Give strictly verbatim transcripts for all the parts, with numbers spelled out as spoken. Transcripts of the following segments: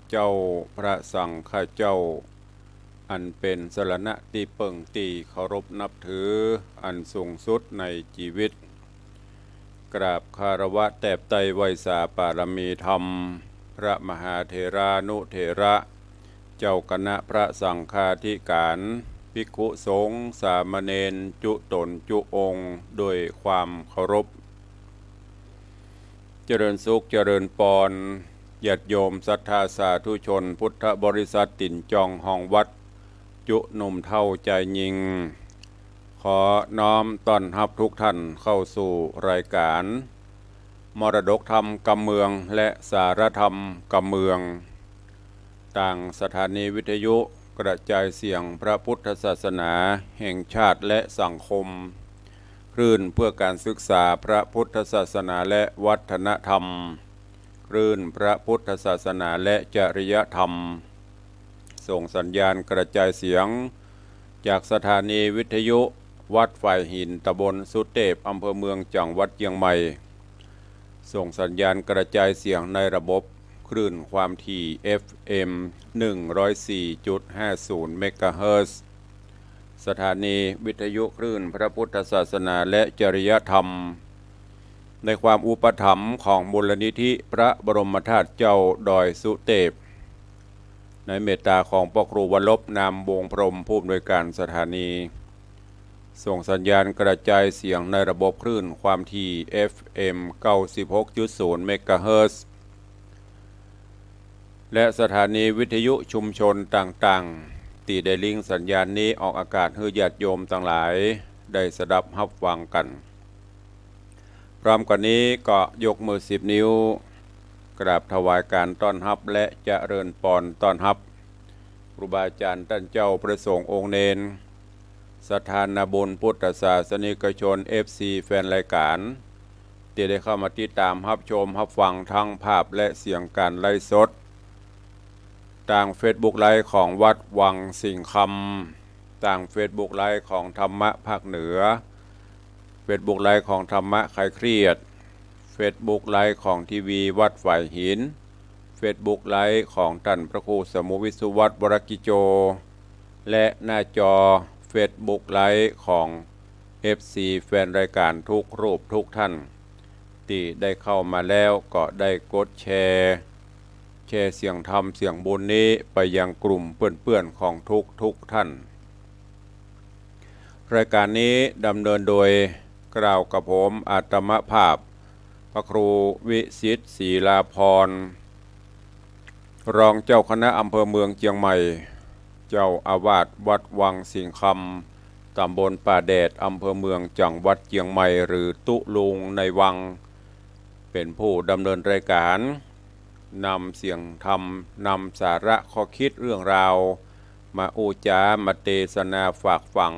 เจ้า พระสังฆเจ้า อันเป๋นสรณะตี้เปิ้งตี้เคารพนับถืออันสูงสุดในจีวิต กราบคารวะแตบไต้ไหว้สาปารมีธรรม พระมหาเถรานุเถระ เจ้าคณะพระสังฆาธิการ ภิกขุสงฆ์สามเณรจุต๋นจุองค์ด้วยความเคารพ เจริญสุขเจริญปอน ญาติโยมศรัทธาสาธุชนพุทธบริษัทตี๋นจองห้องวัด จุหนุ่มเฒ่าจายญิง ขอน้อมต้อนฮับทุกท่านเข้าสู่รายการ มรดกธรรมกำเมืองและสารธรรมกำเมือง ตางสถานีวิทยุกระจายเสียงพระพุทธศาสนาแห่งชาติและสังคม คลื่นเพื่อการศึกษาพระพุทธศาสนาและวัฒนธรรม คลื่นพระพุทธศาสนาและจริยธรรม ส่งสัญญาณกระจายเสียง จากสถานีวิทยุวัดฝายหิน ตำบลสุเตพ อำเภอเมือง จังหวัดเจียงใหม่ ส่งสัญญาณกระจายเสียงในระบบคลื่นความถี่ เอฟเอ็ม หนึ่งร้อยสี่จุดห้าศูนย์ เมกะเฮิรตซ์ สถานีวิทยุคลื่นพระพุทธศาสนาและจริยธรรม ในความอุปถัมภ์ของมูลนิธิพระบรมธาตุเจ้าดอยสุเตพ ในเมตตาของพระครูวรรบ นามวงศ์พรหม ผู้อำนวยการสถานี ส่งสัญญาณกระจายเสียงในระบบคลื่นความถี่ เอฟเอ็ม เก้าสิบหกจุดศูนย์ เมกะเฮิรตซ์ และสถานีวิทยุชุมชนต่างๆ ตี้ได้ลิงก์สัญญาณนี้ออกอากาศหื้อญาติโยมตังหลายได้สดับฮับฟังกั๋น พร้อมกั๋นนี้ก็ยกมือสิบนิ้ว กราบถวายการต้อนฮับและเจริญปอนต้อนฮับ ครูบาอาจ๋ารย์ต้านเจ้าพระสงฆ์องค์เณร ศรัทธานาบุญพุทธศาสนิกชน เอฟซี แฟนรายการ ตี้ได้เข้ามาติดตามฮับชมฮับฟังทั้งภาพและเสียงก๋านไลฟ์สด ตางเฟซบุ๊กไลฟ์ของวัดวังสิงห์คำ ตางเฟซบุ๊กไลฟ์ของธรรมะภาคเหนือ เฟซบุ๊กไลฟ์ของธรรมะคลายเครียด เฟซบุ๊กไลฟ์ของทีวีวัดฝายหิน เฟซบุ๊กไลฟ์ของต้านพระครูสมุห์ วิศวัตร วรกิจโจ และหน้าจอเฟซบุ๊กไลฟ์ของ เอฟซี แฟนรายการทุกรูปทุกท่าน ตี้ได้เข้ามาแล้วก็ได้กดแชร์ แชร์เสียงธรรมเสียงบุญนี้ไปยังกลุ่มเปื้อนๆ ของทุกๆ ท่าน รายการนี้ดำเนินโดย กล่าวกับผมอาตมาภาพ พระครูวิสิทธิ์ ศรีลาภรณ์ รองเจ้าคณะอำเภอเมืองเจียงใหม่ เจ้าอาวาสวัดวังสิงห์คำ ตำบลป่าแดด อำเภอเมือง จังหวัดเจียงใหม่ หรือตุ๊ลุงในวัง เป๋นผู้ดำเนินรายการ นำเสียงธรรม นำสาระข้อคิดเรื่องราว มาอู้จ๋า มาเตสนาฝากฝัง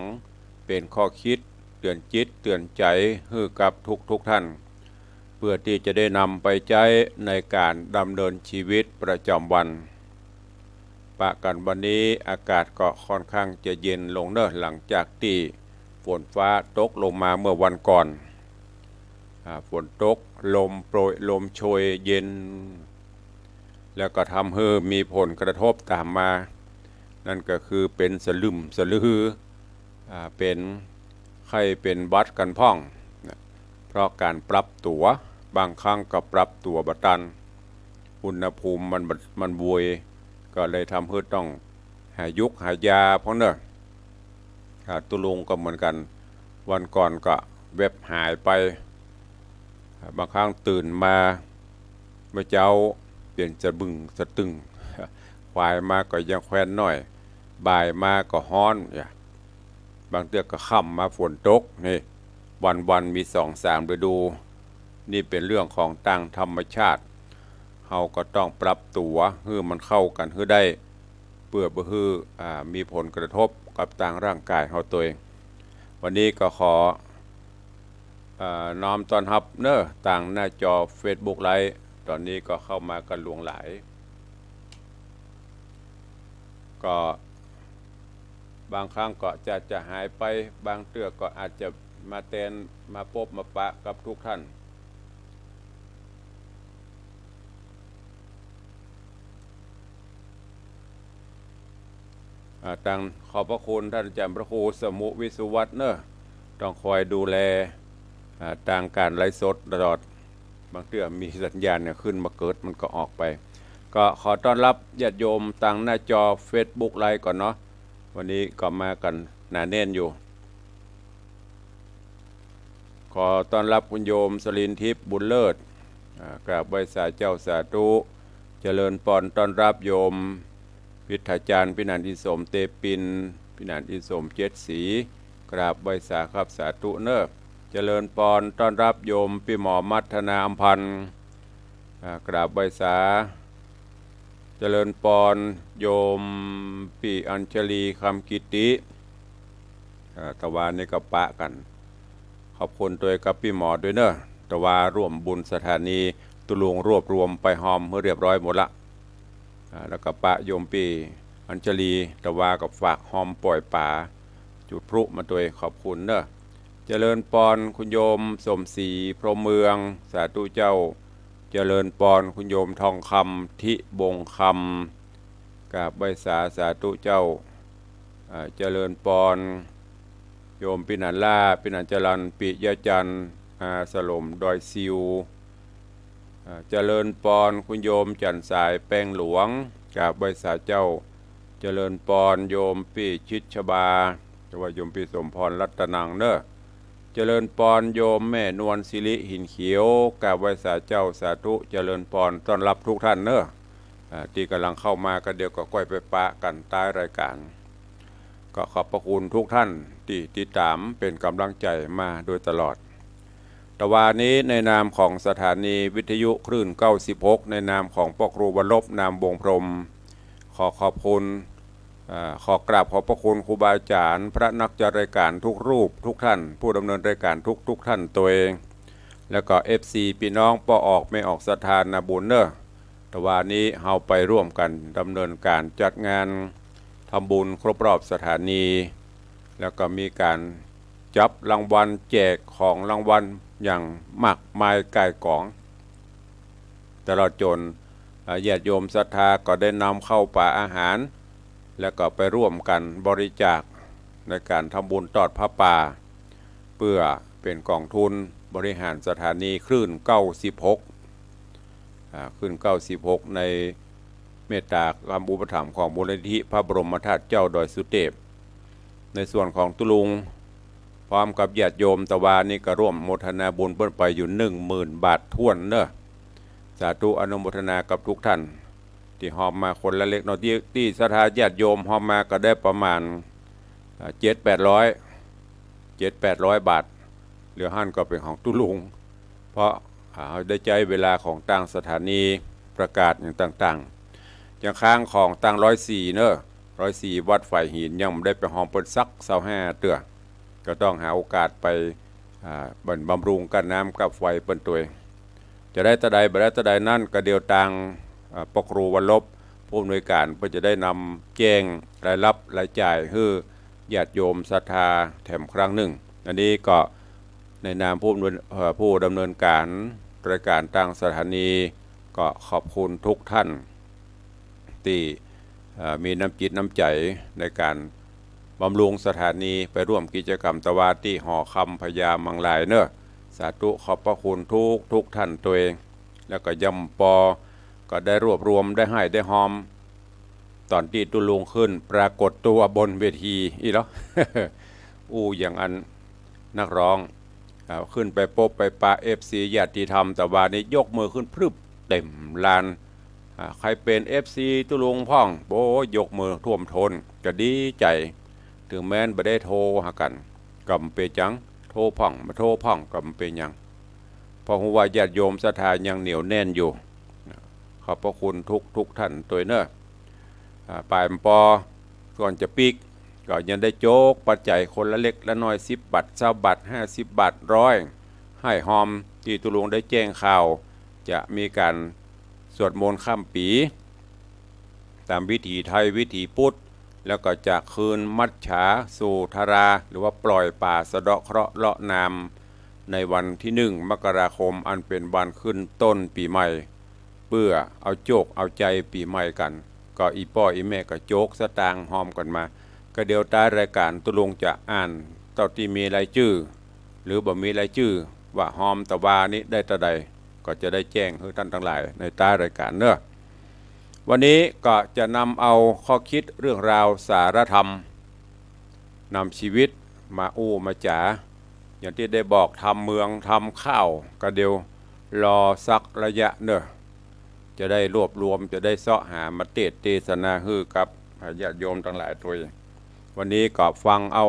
เป๋นข้อคิดเตื๋อนจิตเตื๋อนใจ๋หื้อกับทุกๆ ท่าน เปื้อตี้จะได้นำไปใจ๊ในก๋านดำเนินจีวิตประจ๋ำวัน ปะกั๋นวันนี้อากาศก็ค่อนข้างจะเย็นลงเนาะ หลังจากตี้ฝนฟ้าตกลงมาเมื่อวันก่อน อ่า ฝนตก ลมโปรย ลมโชยเย็น แล้วก็ทำหื้อมีผลกระทบต๋ามมา นั่นก็คือเป๋นสะลึมสะลือ อ่า เป๋นไข้เป๋นหวัดกั๋นพ่องนะ เพราะก๋านปรับตั๋ว บางครั้งก็ปรับตั๋วบ่ตัน อุณหภูมิมันบ่ มันโวย ก็เลยทำหื้อต้องหายุกหายาพ่องเนาะ อ่า ตุ๊ลุงก็เหมือนกั๋น วันก่อนก็แวบหายไป บางครั้งตื่นมาเมื่อเจ๊าเป๋นสะบึ้งสะตึง ขวายมาก็ยังแควนน้อย บ่ายมาก็ฮ้อน บางเตื้อก็ค่ำมาฝนตก นี่ วันๆ มีสองสามฤดู นี่เป๋นเรื่องของตางธรรมชาติ เฮาก็ต้องปรับตั๋วหื้อมันเข้ากั๋นหื้อได้ เปื้อบ่หื้อ อ่า มีผลกระทบกับตางร่างกายเฮาตวย วันนี้ก็ขอ อ่า น้อมต้อนฮับเนาะ ตางหน้าจอเฟซบุ๊กไลฟ์ ต๋อนนี้ก็เข้ามากั๋นหลวงหลาย ก็บางครั้งก็จะ จะหายไป บางเตื้อก็อาจจะมาแตน มาปบมาปะกับทุกท่าน อ่า ต้องขอบพระคุณต้านอาจ๋ารย์พระครูสมุห์ วิศวัฒน์เนาะ ต้องคอยดูแล อ่า ตางก๋านไลฟ์สดตลอด บางเตื้อมีสัญญาณเนี่ยขึ้นมาเกิด มันก็ออกไป ก็ขอต้อนฮับญาติโยมตางหน้าจอเฟซบุ๊กไลฟ์ก่อนเนาะ วันนี้ก็มากั๋นหนาแน่นอยู่ ขอต้อนฮับคุณโยมสรินทิพย์ บุญเลิศ อ่า กราบไหว้สาเจ้าสาธุ เจริญปอน ต้อนฮับโยมวิทยาจารย์ พินันท์ อินสม เตปิน พินันท์ อินสม เจ็ดสี กราบไหว้สาครับ สาธุเนาะ เจริญปอน ต้อนฮับโยมปี้หมอมัทนา อำพันธ์ อ่า กราบไหว้สา เจริญปอน โยมปี้อัญชลี คำกิติ อ่า ตะวานี้ก็ปะกั๋น ขอบคุณตวยกับปี้หมอตวยเนาะ ตะวาร่วมบุญสถานี ตุ๊ลุงรวบรวมไปฮอมหื้อเรียบร้อยหมดละ อ่า แล้วก็ปะโยมปี้อัญชลี ตะวาก็ฝากฮอมป่อยป๋า จุดพลุมาตวย ขอบคุณเนาะ เจริญปอน คุณโยมสมศรี พรหมเมือง สาธุเจ้า เจริญปอน คุณโยมทองคำ ทิบงคำ กราบไหว้สา สาธุเจ้า อ่า เจริญปอน โยมปี้หนันล่า ปี้หนันจรัญ ปิยะจันทร์ อาสลม ดอยซิว อ่า เจริญปอน คุณโยมจันทร์สาย แปงหลวง กราบไหว้สาเจ้า เจริญปอน โยมปี้ชิดชบา ตะวาโยมปี้สมพร รัตนังเนาะ เจริญปอน โยมแม่นวลสิริ หินเขียว กราบไหว้สาเจ้า สาธุ เจริญปอน ต้อนฮับทุกท่านเนาะ อ่า ตี้ก่ำลังเข้ามาก็เดี๋ยวก็ก้อยไปปะกั๋นต๊ายรายก๋าน ก็ขอบพระคุณทุกท่านตี้ติดต๋ามเป๋นก๋ำลังใจ๋มาโดยตลอด ตะวานี้ในนามของสถานีวิทยุคลื่นเก้าสิบหก ในนามของป้อครูวรรบ นามวงศ์พรหม ขอขอบคุณ อ่า ขอกราบขอบพระคุณครูบาอาจ๋ารย์ พระนักจัดรายก๋านทุกรูปทุกท่าน ผู้ดำเนินรายก๋านทุกๆ ท่านตวย แล้วก็ เอฟซี ปี้น้องป้อออกแม่ออกศรัทธานาบุญเนาะ ตะวานี้เฮาไปร่วมกั๋นดำเนินก๋านจัดงานทำบุญครบรอบสถานี แล้วก็มีก๋านจับรางวัล แจกของรางวัลอย่างมากมายก่ายก๋อง ตลอดจ๋น อ่า ญาติโยมศรัทธาก็ได้นำข้าวป๋าอาหาร แล้วก็ไปร่วมกั๋นบริจาคในก๋านทำบุญตอดผ้าป่า เปื้อเป๋นก๋องทุนบริหารสถานีคลื่นเก้าสิบหก อ่า คลื่นเก้าสิบหก ในเมตตาคำอุปถัมภ์ของมูลนิธิพระบรมธาตุเจ้าดอยสุเตพ ในส่วนของตุ๊ลุง พร้อมกับญาติโยมตะวานี้ก็ร่วมโมทนาบุญเปิ้นไปอยู่หนึ่งหมื่นบาทถ้วนเนาะ สาธุอนุโมทนากับทุกท่าน ตี้ฮอมมาคนละเล็กน้อย ตี้ ตี้ศรัทธาญาติโยมฮอมมาก็ได้ประมาณ อ่า เจ็ดแปดร้อย เจ็ดแปดร้อยบาท เหลือหั้นก็เป๋นของตุ๊ลุง เพราะ อ่า เฮาได้ใจ๊เวลาของตางสถานีประกาศอย่างต่างๆ อย่างครั้งของตางร้อยสี่เนาะ ร้อยสี่วัดฝายหินยังบ่ได้ไปฮอมเปิ้นสักซาวห้าเตื้อ ก็ต้องหาโอกาสไป อ่า บำ บำรุงก้าน้ำก้าไฟเปิ้นตวย จะได้เต้าใดบ่ได้เต้าใดนั้นก็เดี๋ยวตาง อ่า ป้อครูวรรบ ผู้อำนวยก๋านเปิ้นจะได้นำแจ้งรายฮับรายจ่ายหื้อญาติโยมศรัทธาแถมครั้งนึ่ง อันนี้ก็ในนามผู้อำนวย เอ่อ ผู้ดำเนินก๋านรายก๋านตางสถานี ก็ขอบคุณทุกท่าน ตี้ เอ่อ มีน้ำจิตน้ำใจ๋ในก๋านบำรุงสถานี ไปร่วมกิจกรรมตะวาตี้หอคำพญามังรายเนาะ สาธุขอบพระคุณทุกทุกท่านตวย แล้วก็ย่ำปอก็ได้รวบรวมได้ไห้ได้ฮอม ต๋อนตี้ตุ๊ลุงขึ้นปรากฏตัวบนเวทีอี้เหรอ อู้อย่างอันนักร้อง อ่า ขึ้นไปปบไปปะ เอฟซี ญาติธรรมตะวานี้ยกมือขึ้นพรึบเต็มลาน อ่า ใผเป๋น เอฟซี ตุ๊ลุงพ่อง โอ้ ยกมือท่วมท้น ก็ดีใจ๋ เถิงแม้นบ่ได้โทรหากั๋น ก็บ่เป๋นหยัง โทรพ่อง บ่โทรพ่องก็บ่เป๋นหยัง เพราะฮู้ว่าญาติโยมศรัทธายังเหนียวแน่นอยู่ ขอบพระคุณทุกทุกท่านตวยเนาะ อ่า ป๋ายปอ ก่อนจะปิ๊ก ก็ยังได้โจ๊กปัจจัยคนละเล็กละน้อย สิบบาท ซาวบาท ห้าสิบบาท ร้อย ไห้ฮอม ตี้ตุ๊ลุงได้แจ้งข่าว จะมีก๋านสวดมนต์ข้ามปี๋ ต๋ามวิถีไทยวิถีพุทธ แล้วก็จะคืนมัจฉาสู่ธารา หรือว่าปล่อยป่าสะเดาะเคราะห์เลาะนาม ในวันตี้หนึ่งมกราคม อันเป๋นวันขึ้นต้นปี๋ใหม่ เปื้อเอาโจคเอาใจ๋ปี๋ใหม่กั๋น ก็อี่ป้ออี่แม่ก็โจกสตางค์ฮอมกั๋นมา ก็เดี๋ยวต๊ายรายก๋านตุ๊ลุงจะอ่านเต้าตี้มีรายจื้อ หรือบ่มีรายจื้อ ว่าฮอมตะวานี้ได้เต้าใด ก็จะได้แจ้งหื้อต้านตังหลายในต๊ายรายก๋านเนาะ วันนี้ก็จะนำเอาข้อคิดเรื่องราวสาระธรรม นำชีวิตมาอู้มาจ๋า อย่างตี้ได้บอก ธรรมเมืองธรรมข้าว ก็เดี๋ยวรอสักระยะเนาะ จะได้รวบรวม จะได้เซาะหามาเตสน์เตสนาหื้อกับญาติโยมตังหลายตวย วันนี้ก็ฟังเอา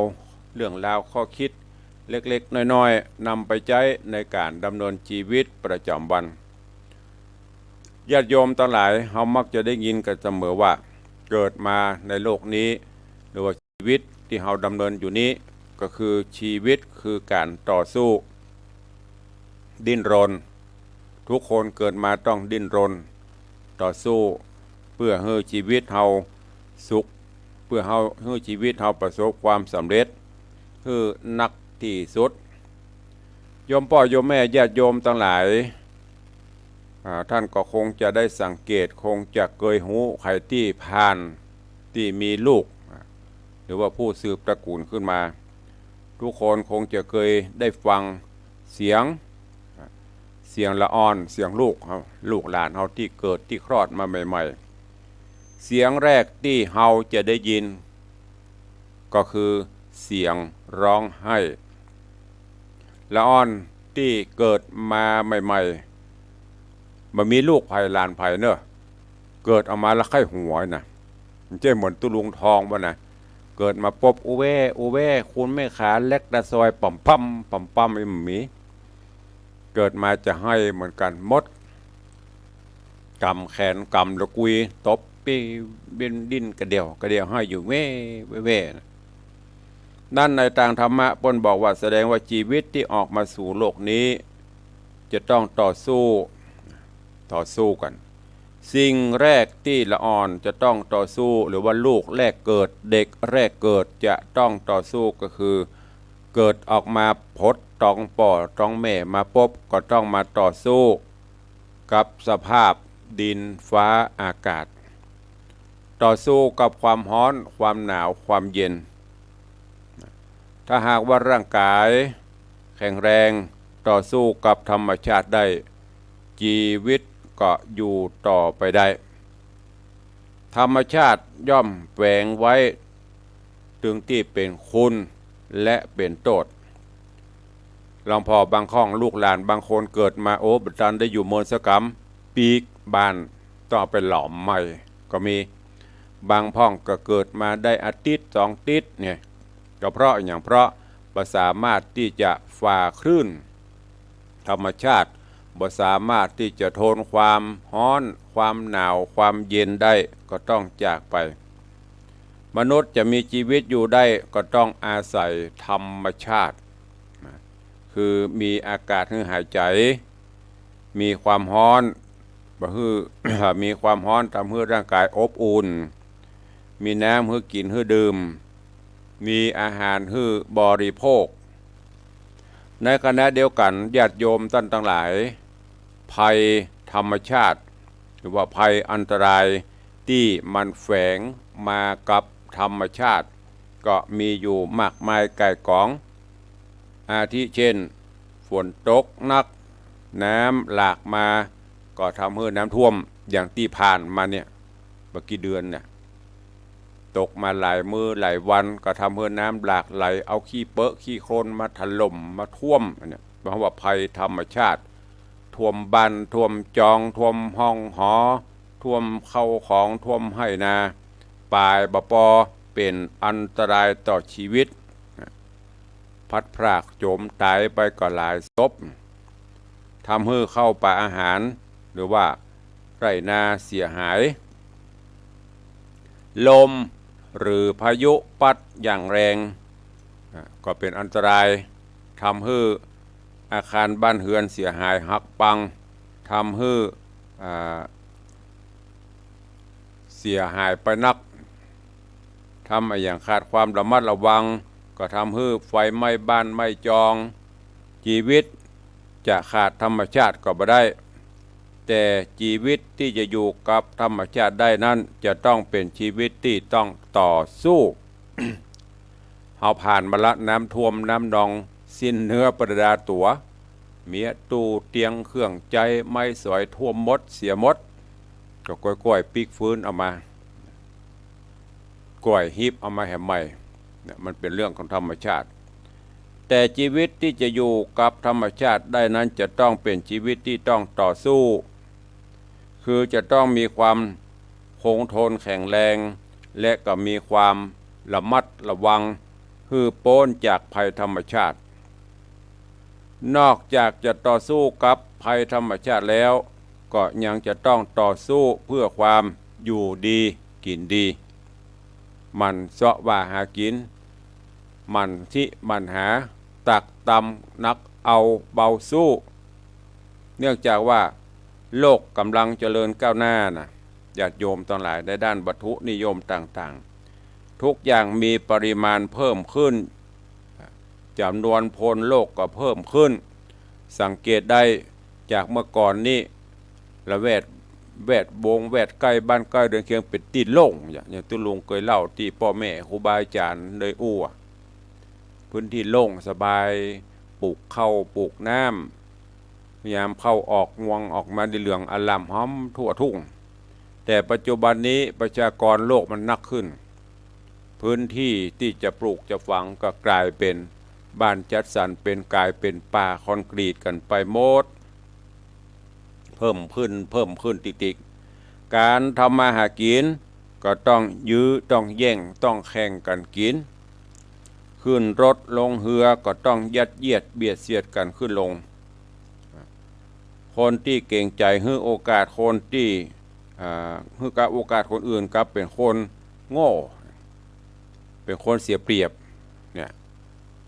เรื่องราวข้อคิดเล็กๆ น้อยๆ นำไปใจ๊ในก๋านดำเนินชีวิตประจ๋ำวัน ญาติโยมตังหลาย เฮามักจะได้ยินกั๋นเสมอว่า เกิดมาในโลกนี้ หรือว่าชีวิตตี้เฮาดำเนินอยู่นี้ ก็คือชีวิตคือก๋านต่อสู้ ดิ้นรน ทุกคนเกิดมาต้องดิ้นรน ต่อสู้ เปื้อหื้อชีวิตเฮาสุข เปื้อเฮา หื้อชีวิตเฮาประสบความสำเร็จ หื้อนักตี้สุด โยมป้อโยมแม่ญาติโยมตังหลาย อ่า ต้านก็คงจะได้สังเกต คงจะเกยฮู้ ใผตี้ผ่าน ตี้มีลูก อ่า หรือว่าผู้สืบตระกู๋ลขึ้นมา ทุกคนคงจะเกยได้ฟังเสียง อ่า เสียงละอ่อน เสียงลูกเฮา ลูกหลานเฮาตี้เกิดตี้คลอดมาใหม่ๆ เสียงแรกตี้เฮาจะได้ยิน ก็คือเสียงฮ้องไห้ ละอ่อนตี้เกิดมาใหม่ๆ บ่มีลูกใผหลานใผเนาะ เกิดออกมาละใค่หัวน่ะ มันจะเหมือนตุ๊ลุงทองบ่นะ เกิดมาปุ๊บ อู้แว่ อู้แว่ คุณแม่ขา แลคตาซอยด์ ป่ำป่ำ ป่ำป่ำ บ่มี เกิดมาจะไห้เหมือนกั๋นหมด ก๋ำแขนก๋ำละกุย ตบปี้ เบ้นดิ้นกระเดี่ยวกระเดี่ยวไห้อยู่แว่แว่แว่ นั้นในตางธรรมะเปิ้นบอกว่า แสดงว่าชีวิตตี้ออกมาสู่โลกนี้ จะต้องต่อสู้ ต่อสู้กั๋น สิ่งแรกตี้ละอ่อนจะต้องต่อสู้ หรือว่าลูกแรกเกิด เด็กแรกเกิดจะต้องต่อสู้ก็คือ เกิดออกมาผดต๊องป้อต๊องแม่มาปุ๊บ ก็ต้องมาต่อสู้กับสภาพดินฟ้าอากาศ ต่อสู้กับความฮ้อน ความหนาว ความเย็น ถ้าหากว่าร่างกายแข็งแรง ต่อสู้กับธรรมชาติได้ ชีวิตก็อยู่ต่อไปได้ ธรรมชาติย่อมแฝงไว้ ตึงตี้เป๋นคุณและเป๋นโต้ษ ลองผ่อบางครั้งลูกหลานบางคนเกิดมา โอ้ บ่ตันได้อยู่เมินสักกำ ปีกบ้านต้องเอาไปหลอมใหม่ก็มี บางพ่องก็เกิดมาได้อาทิตย์สองอาทิตย์เนี่ย ก็เพราะอะหยัง เพราะบ่สามารถตี้จะฝ่าคลื่นธรรมชาติ บ่สามารถตี้จะทนความฮ้อน ความหนาว ความเย็นได้ ก็ต้องจากไป มนุษย์จะมีชีวิตอยู่ได้ก็ต้องอาศัยธรรมชาติ นะ คือมีอากาศหื้อหายใจ๋ มีความฮ้อน บ่หื้อ มีความฮ้อนทำหื้อร่างกายอบอุ่น มีน้ำหื้อกิ๋นหื้อดื่ม มีอาหารหื้อบริโภค ในขณะเดียวกั๋นญาติโยมต้านตังหลาย ภัยธรรมชาติ หรือว่าภัยอันตรายตี้มันแฝงมากับธรรมชาติ ก็มีอยู่มากมายก่ายก๋อง อาทิเช่น ฝนตกหนัก น้ำหลากมา ก็ทำหื้อน้ำท่วม อย่างตี้ผ่านมาเนี่ย บ่กี่เดือนเนี่ย ตกมาหลายมื้อหลายวัน ก็ทำหื้อน้ำหลากไหล เอาขี้เปอะขี้โคลนมาถล่มมาท่วม อันเนี้ย เพราะว่าภัยธรรมชาติ ท่วมบ้าน ท่วมจอง ท่วมห้องหอ ท่วมเข้าของ ท่วมไฮ่นา ปายบ่ปอ เป๋นอันตรายต่อชีวิต พลัดพรากโจมต๋ายไปก็หลายศพ ทำหื้อข้าวป๋าอาหาร หรือว่าไร่นาเสียหาย ลมหรือพายุปั๊ดอย่างแรง อ่ะ ก็เป๋นอันตราย ทำหื้ออาคารบ้านเฮือนเสียหายหักปัง ทำหื้อ อ่า เสียหายไปนัก ทำอะหยังขาดความระมัดระวัง ก็ทำหื้อไฟไหม้บ้านไหม้จอง ชีวิตจะขาดธรรมชาติก็บ่ได้ แต่ชีวิตตี้จะอยู่กับธรรมชาติได้นั้น จะต้องเป๋นชีวิตตี้ต้องต่อสู้ เฮาผ่านมาละ น้ำท่วม น้ำนอง สิ้นเนื้อประดาตั๋ว เมียตู้เตียงเครื่องใจ๊ ไม้สอยท่วมหมด เสียหมด ก็ก้อยๆ ปิ๊กฟื้นเอามา ก้อยฮีบเอามาแหมใหม่ เนี่ย มันเป๋นเรื่องของธรรมชาติ แต่ชีวิตตี้จะอยู่กับธรรมชาติได้นั้น จะต้องเป๋นชีวิตตี้ต้องต่อสู้ คือจะต้องมีความคงทนแข็งแรง และก็มีความระมัดระวัง หื้อป๊นจากภัยธรรมชาติ นอกจากจะต่อสู้กับภัยธรรมชาติแล้ว ก็ยังจะต้องต่อสู้เพื่อความอยู่ดีกิ๋นดี หมั่นเซาะว่าหากิ๋น หมั่นตี้หมั่นหา ตักตำหนักเอาเบาสู้ เนื่องจากว่าโลกก๋ำลังเจริญก้าวหน้านะ ญาติโยมตังหลาย ในด้านวัตถุนิยมต่างๆ ทุกอย่างมีปริมาณเพิ่มขึ้น จ๋ำนวนคนโลกก็เพิ่มขึ้น สังเกตได้จากเมื่อก่อนนี้ ละแวด แวดวง แวดใก้ บ้านใก้เรือนเคียงเป๋นตี้โล่ง อย่าง อย่างตุ๊ลุงเกยเล่าตี้ป้อแม่ครูบาอาจ๋ารย์ได้อู้อะ พื้นที่โล่งสบาย ปลูกข้าวปลูกน้ำ ยามเข้าออกงวงออกมาได้เหลืองอร่ามหอมทั่วทุ่ง แต่ปัจจุบันนี้ประชากรโลกมันนักขึ้น พื้นที่ตี้จะปลูกจะฝังก็ก๋ายเป๋นบ้านจัดสรร เป๋นก๋ายเป๋นป่าคอนกรีตกั๋นไปหมด เพิ่มขึ้น เพิ่มขึ้นติ๊กๆ ก๋านทำมาหากิ๋นก็ต้องยื้อ ต้องแย่ง ต้องแข่งกั๋นกิ๋น ขึ้นรถลงเฮือก็ต้องยัดเยียดเบียดเสียดกั๋นขึ้นลง คนตี้เก๋งใจ๋หื้อโอกาสคนตี้ อ่า หื้อกับโอกาสคนอื่นกลับเป๋นคนโง่ เป๋นคนเสียเปรียบ เนี่ย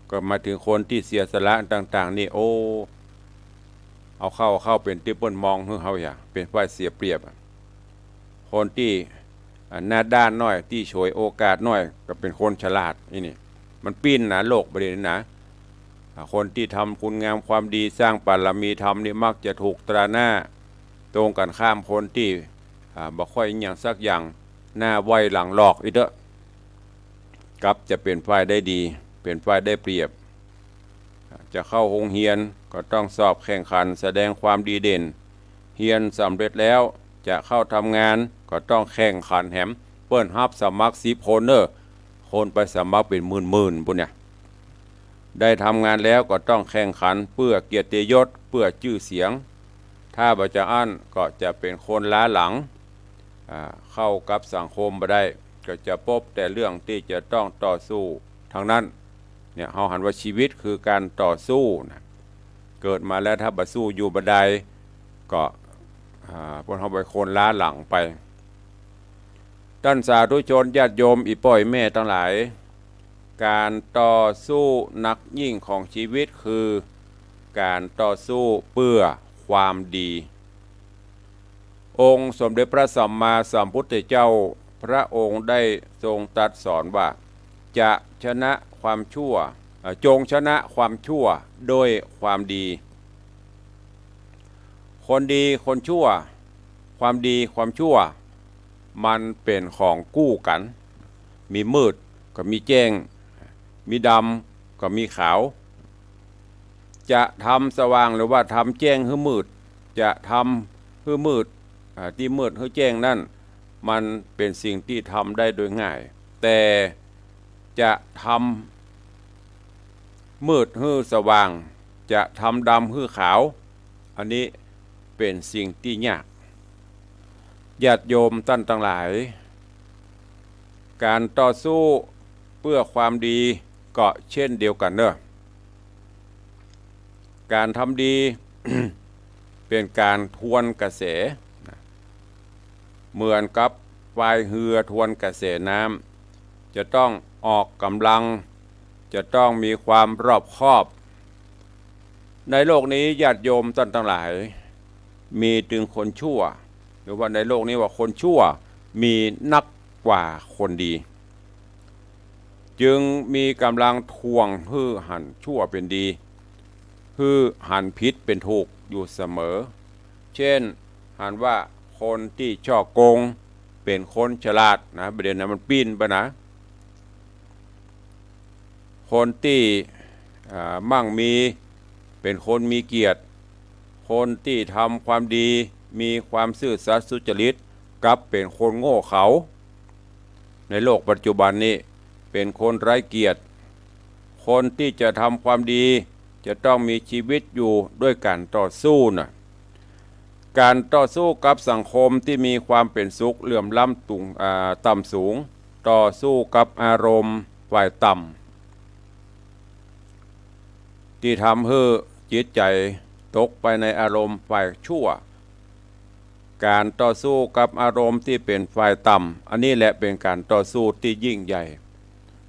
ก็หมายเถิงคนตี้เสียสละต่างๆ นี่ โอ้ เอาเข้า เอาเข้าเป๋นตี้เปิ้นมองหื้อเฮาอย่างเป๋นฝ่ายเสียเปรียบอะ คนตี้ อ่า หน้าด้านหน้อย ตี้ฉวยโอกาสหน้อย ก็เป๋นคนฉลาด อี้นี่ มันปิ้นนะ โลกบ่าดนี้นะ อ่า คนตี้ทำคุณงามความดี สร้างบารมีธรรมนี่ มักจะถูกตราหน้า ตรงกั๋นข้าม คนตี้ อ่า บ่ค่อยหยังสักอย่าง หน้าไวหลังหลอก อี้เต๊อะ กลับจะเป๋นฝ่ายได้ดี เป๋นฝ่ายได้เปรียบ จะเข้าโฮงเฮียนก็ต้องสอบแข่งขัน แสดงความดีเด่น เฮียนสำเร็จแล้วจะเข้าทำงานก็ต้องแข่งขันแหม เปิ้นฮับสมัครสิบคนเน่อ คนไปสมัครเป๋นหมื่นๆ ปู้นเนี่ย ได้ทำงานแล้วก็ต้องแข่งขันเปื้อเกียรติยศ เปื้อจื้อเสียง ถ้าบ่จาอั้นก็จะเป๋นคนล้าหลัง อ่า เข้ากับสังคมบ่ได้ ก็จะปบแต่เรื่องตี้จะต้องต่อสู้ตังนั้น เนี่ย เฮาหันว่าชีวิตคือก๋านต่อสู้นะ เกิดมาแล้วถ้าบ่สู้อยู่บ่ได้ ก็ อ่า พวกเฮาเป๋นคนล้าหลังไป ต้านสาธุชนญาติโยม อี่ป้ออี่แม่ตังหลาย ก๋านต่อสู้หนักยิ่งของชีวิตคือก๋านต่อสู้เปื้อความดี องค์สมเด็จพระสัมมาสัมพุทธเจ้า พระองค์ได้ทรงตรัสสอนว่า จะชนะความชั่ว เอ่อ จงชนะความชั่วด้วยความดี คนดีคนชั่ว ความดีความชั่ว มันเป๋นของกู้กั๋น มีมืดก็มีแจ้ง มีดำก็มีขาว จะทำสว่างหรือว่าทำแจ้งหื้อมืด จะทำหื้อมืด อ่า ตี้มืดหื้อแจ้งนั้น มันเป๋นสิ่งตี้ทำได้โดยง่าย แต่จะทำมืดหื้อสว่าง จะทำดำหื้อขาว อันนี้เป๋นสิ่งตี้ยาก ญาติโยมต้านตังหลาย ก๋านต่อสู้เปื้อความดีก็เช่นเดียวกั๋นเน่อ ก๋านทำดี เป๋นก๋านทวนกระแส เหมือนกับพายเฮือทวนกระแสน้ำ จะต้องออกก๋ำลัง จะต้องมีความรอบคอบ ในโลกนี้ญาติโยมต้านตังหลาย มีตึงคนชั่ว หรือว่าในโลกนี้ว่าคนชั่วมีนักกว่าคนดี จึงมีก๋ำลังถ่วงหื้อหันชั่วเป๋นดี หื้อหันผิดเป๋นถูกอยู่เสมอ เช่น หันว่าคนตี้ฉ้อโกงเป๋นคนฉลาดนะ บ่าเดี่ยวนี้มันปิ้นไปนะ คนตี้ อ่า มั่งมีเป๋นคนมีเกียรติ คนตี้ทำความดี มีความซื่อสัตย์สุจริต กลับเป๋นคนโง่เขลา ในโลกปัจจุบันนี้เป๋นคนไร้เกียรติ คนตี้จะทำความดีจะต้องมีจีวิตอยู่ด้วยก๋านต่อสู้นะ ก๋านต่อสู้กับสังคมตี้มีความเป๋นสุขเหลื่อมล้ำสูง อ่า ต่ำสูง ต่อสู้กับอารมณ์ฝ่ายต่ำ ตี้ทำหื้อจิตใจ๋ตกไปในอารมณ์ฝ่ายชั่ว ก๋านต่อสู้กับอารมณ์ตี้เป๋นฝ่ายต่ำ อันนี้แหละเป๋นก๋านต่อสู้ตี้ยิ่งใหญ่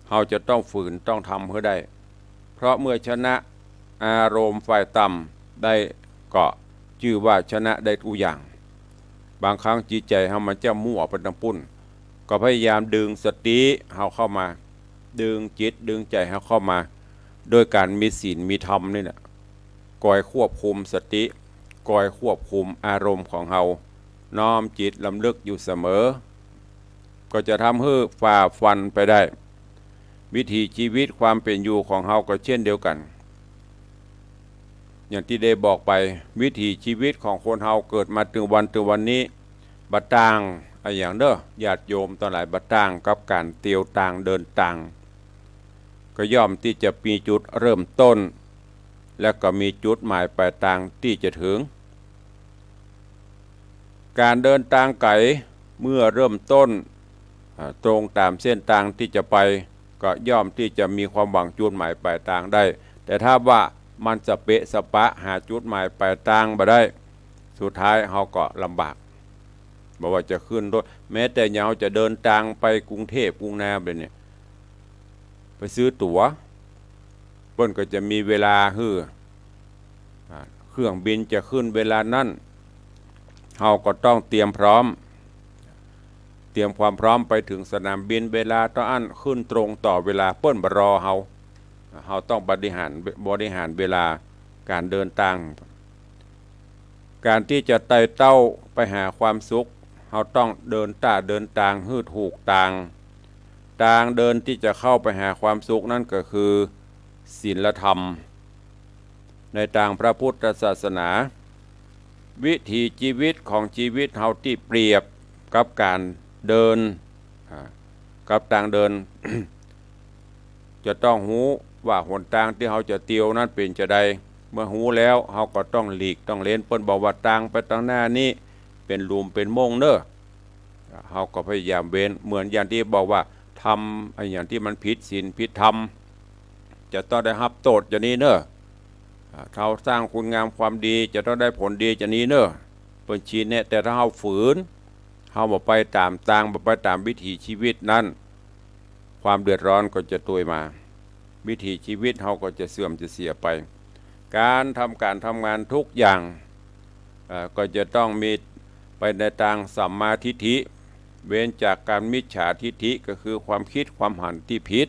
เฮาจะต้องฝืนต้องทำหื้อได้ เพราะเมื่อชนะอารมณ์ฝ่ายต่ำได้ก็จื้อว่าชนะได้กู้อย่าง บางครั้งจิตใจ๋เฮามันจะมั่วไปตางปุ้น ก็พยายามดึงสติเฮาเข้ามา ดึงจิตดึงใจ๋เฮาเข้ามา โดยก๋านมีศีลมีธรรมนี่แหละ คอยควบคุมสติ คอยควบคุมอารมณ์ของเฮา น้อมจิตรำลึกอยู่เสมอ ก็จะทำหื้อฝ่าฟันไปได้ วิถีชีวิตความเป๋นอยู่ของเฮาก็เช่นเดียวกั๋น อย่างตี้ได้บอกไป วิถีชีวิตของคนเฮาเกิดมาเถิงวันเถิงวันนี้ บ่ต่างอะหยังเน่อ ญาติโยมตังหลาย บ่ต่างกับก๋านเตียวตางเดินตาง ก็ย่อมตี้จะมีจุดเริ่มต้น และก็มีจุดหมายปลายตางตี้จะเถิง ก๋านเดินตางไก๋ เมื่อเริ่มต้น อ่า ตรงต๋ามเส้นตางตี้จะไป ก็ย่อมตี้จะมีความหวังจุดหมายปลายตางได้ แต่ถ้าว่ามันสะเปะสะปะหาจุดหมายปลายตางบ่ได้ สุดท้ายเฮาก็ลำบาก บ่ว่าจะขึ้นรถ แม้แต่เฮาจะเดินตางไปกรุงเทพฯ กรุงนาแบบนี้ ไปซื้อตั๋ว เปิ้นก็จะมีเวลาหื้อ อ่า เครื่องบินจะขึ้นเวลานั้น เฮาก็ต้องเตรียมพร้อม เตรียมความพร้อมไปเถิงสนามบินเวลาเต้าอั้น ขึ้นตรงต่อเวลา เปิ้นบ่รอเฮา เฮาต้องบริหาร บริหารเวลาก๋านเดินตาง ก๋านตี้จะไต่เต้าไปหาความสุข เฮาต้องเดินต้าเดินตางหื้อถูกตาง ตางเดินตี้จะเข้าไปหาความสุขนั้นก็คือศีลธรรม ในตางพระพุทธศาสนา วิถีจีวิตของจีวิตเฮาตี้เปรียบกับก๋านเดิน อ่า กับตางเดิน จะต้องฮู้ว่าหนตางตี้เฮาจะเตียวนั้นเป๋นจาใด เมื่อฮู้แล้วเฮาก็ต้องหลีกต้องเล้น เปิ้นบอกว่าตางไปตางหน้านี้เป๋นหลุมเป๋นม่งเน่อ เฮาก็พยายามเว้น เหมือนอย่างตี้บอกว่าทำอะหยังตี้มันผิดศีลผิดธรรม จะต้องได้ฮับโต้ษอย่างนี้เน่อ อ่า เฮาสร้างคุณงามความดีจะต้องได้ผลดีอย่างนี้เน่อ เปิ้นชี้แนะ แต่ถ้าเฮาฝืน เฮาบ่ไปต๋ามตาง บ่ไปต๋ามวิถีจีวิตนั้น ความเดือดร้อนก็จะตวยมา วิถีจีวิตเฮาก็จะเสื่อมจะเสียไป ก๋านทำก๋านทำงานทุกอย่าง เอ่อ ก็จะต้องมีไปในตางสัมมาทิฏฐิ เว้นจากก๋านมิจฉาทิฏฐิ ก็คือความกึ๊ดความหันตี้ผิด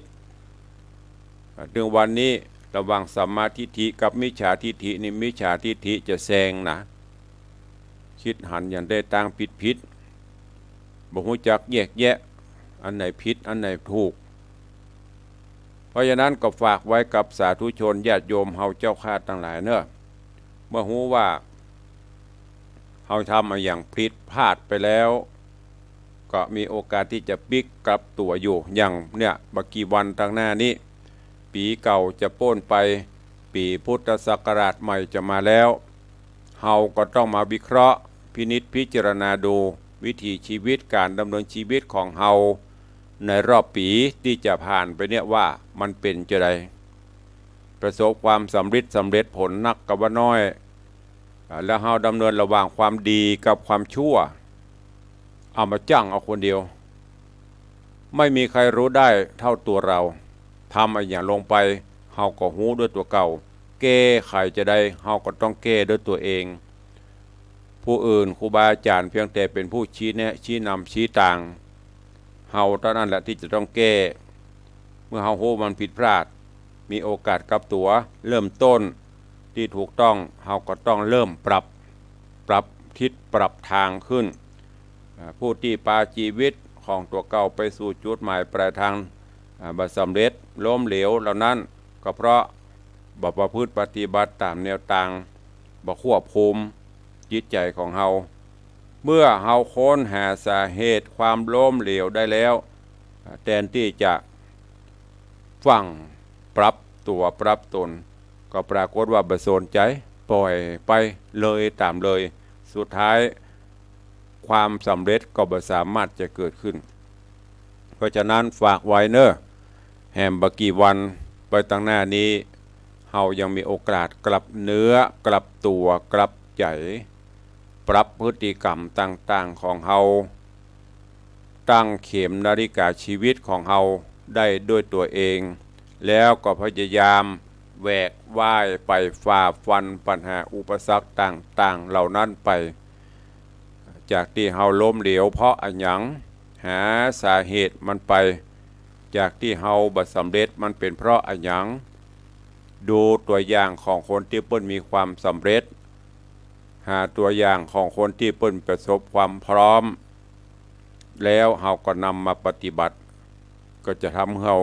เอ่อ เถิงวันนี้ระหว่างสัมมาทิฏฐิกับมิจฉาทิฏฐินี่ มิจฉาทิฏฐิจะแซงนะ กึ๊ดหันอย่างได้ตางผิดๆ บ่ฮู้จักแยกแยะ อันไหนผิด อันไหนถูก เพราะฉะนั้นก็ฝากไว้กับสาธุชนญาติโยมเฮาเจ้าข้าตังหลายเน่อ เมื่อฮู้ว่าเฮาทำอะหยังผิดพลาดไปแล้ว ก็มีโอกาสตี้จะปิ๊กกลับตั๋วอยู่ อย่างเนี่ย บ่กี่วันตางหน้านี้ ปี๋เก่าจะป๊นไป ปี๋พุทธศักราชใหม่จะมาแล้ว เฮาก็ต้องมาวิเคราะห์ พินิจพิจารณาดู วิถีจีวิตก๋านดำเนินจีวิตของเฮา ในรอบปี๋ตี้จะผ่านไปเนี่ยว่ามันเป๋นจาใด ประสบความสำริดสำเร็จผลนักกาว่าน้อย อ่า แล้วเฮาดำเนินระหว่างความดีกับความชั่ว เอามาจั่งเอาคนเดียว ไม่มีใครฮู้ได้เต้าตั๋วเฮา ทำอะหยังลงไป เฮาก็ฮู้ด้วยตั๋วเก่า แก้ไขจาใด เฮาก็ต้องแก้ด้วยตั๋วเอง ผู้อื่น ครูบาอาจ๋ารย์เพียงแต่เป๋นผู้ชี้แนะ ชี้นำ ชี้ตาง เฮาเต้านั้นแหละตี้จะต้องแก้ เมื่อเฮาฮู้มันผิดพลาด มีโอกาสกลับตั๋ว เริ่มต้นตี้ถูกต้อง เฮาก็ต้องเริ่มปรับ ปรับ ทิศปรับตางขึ้น อ่า ผู้ตี้ปาจีวิตของตั๋วเก่าไปสู่จุดหมายปลายตาง อ่า บ่สำเร็จ ล้มเหลวเหล่านั้น ก็เพราะบ่ประพฤติปฏิบัติต๋ามแนวตาง บ่ควบคุมจิตใจ๋ของเฮา เมื่อเฮาค้นหาสาเหตุความล้มเหลวได้แล้ว อ่า แตนตี้จะ ฟั่งปรับตั๋วปรับต๋น ก็ปรากฏว่าบ่สนใจ๋ ป่อยไปเลยต๋ามเลย สุดท้ายความสำเร็จก็บ่สามารถจะเกิดขึ้น เพราะฉะนั้นฝากไว้เน่อ แหมบ่กี่วันไปตางหน้านี้ เฮายังมีโอกาสกลับเนื้อกลับตั๋วกลับใจ๋ ปรับพฤติกรรมต่างๆ ของเฮา ตั้งเข็มนาฬิกาชีวิตของเฮาได้ด้วยตั๋วเอง แล้วก็พยายามแหวกว่ายไป ฝ่าฟันปัญหาอุปสรรคต่างๆ เหล่านั้นไป จากตี้เฮาล้มเหลวเพราะอะหยัง หาสาเหตุมันไป จากตี้เฮาบ่สำเร็จมันเป๋นเพราะอะหยัง ดูตั๋วอย่างของคนตี้เปิ้นมีความสำเร็จ หาตั๋วอย่างของคนตี้เปิ้นประสบความพร้อม แล้วเฮาก็นำมาปฏิบัติ ก็จะทำหื้อเฮา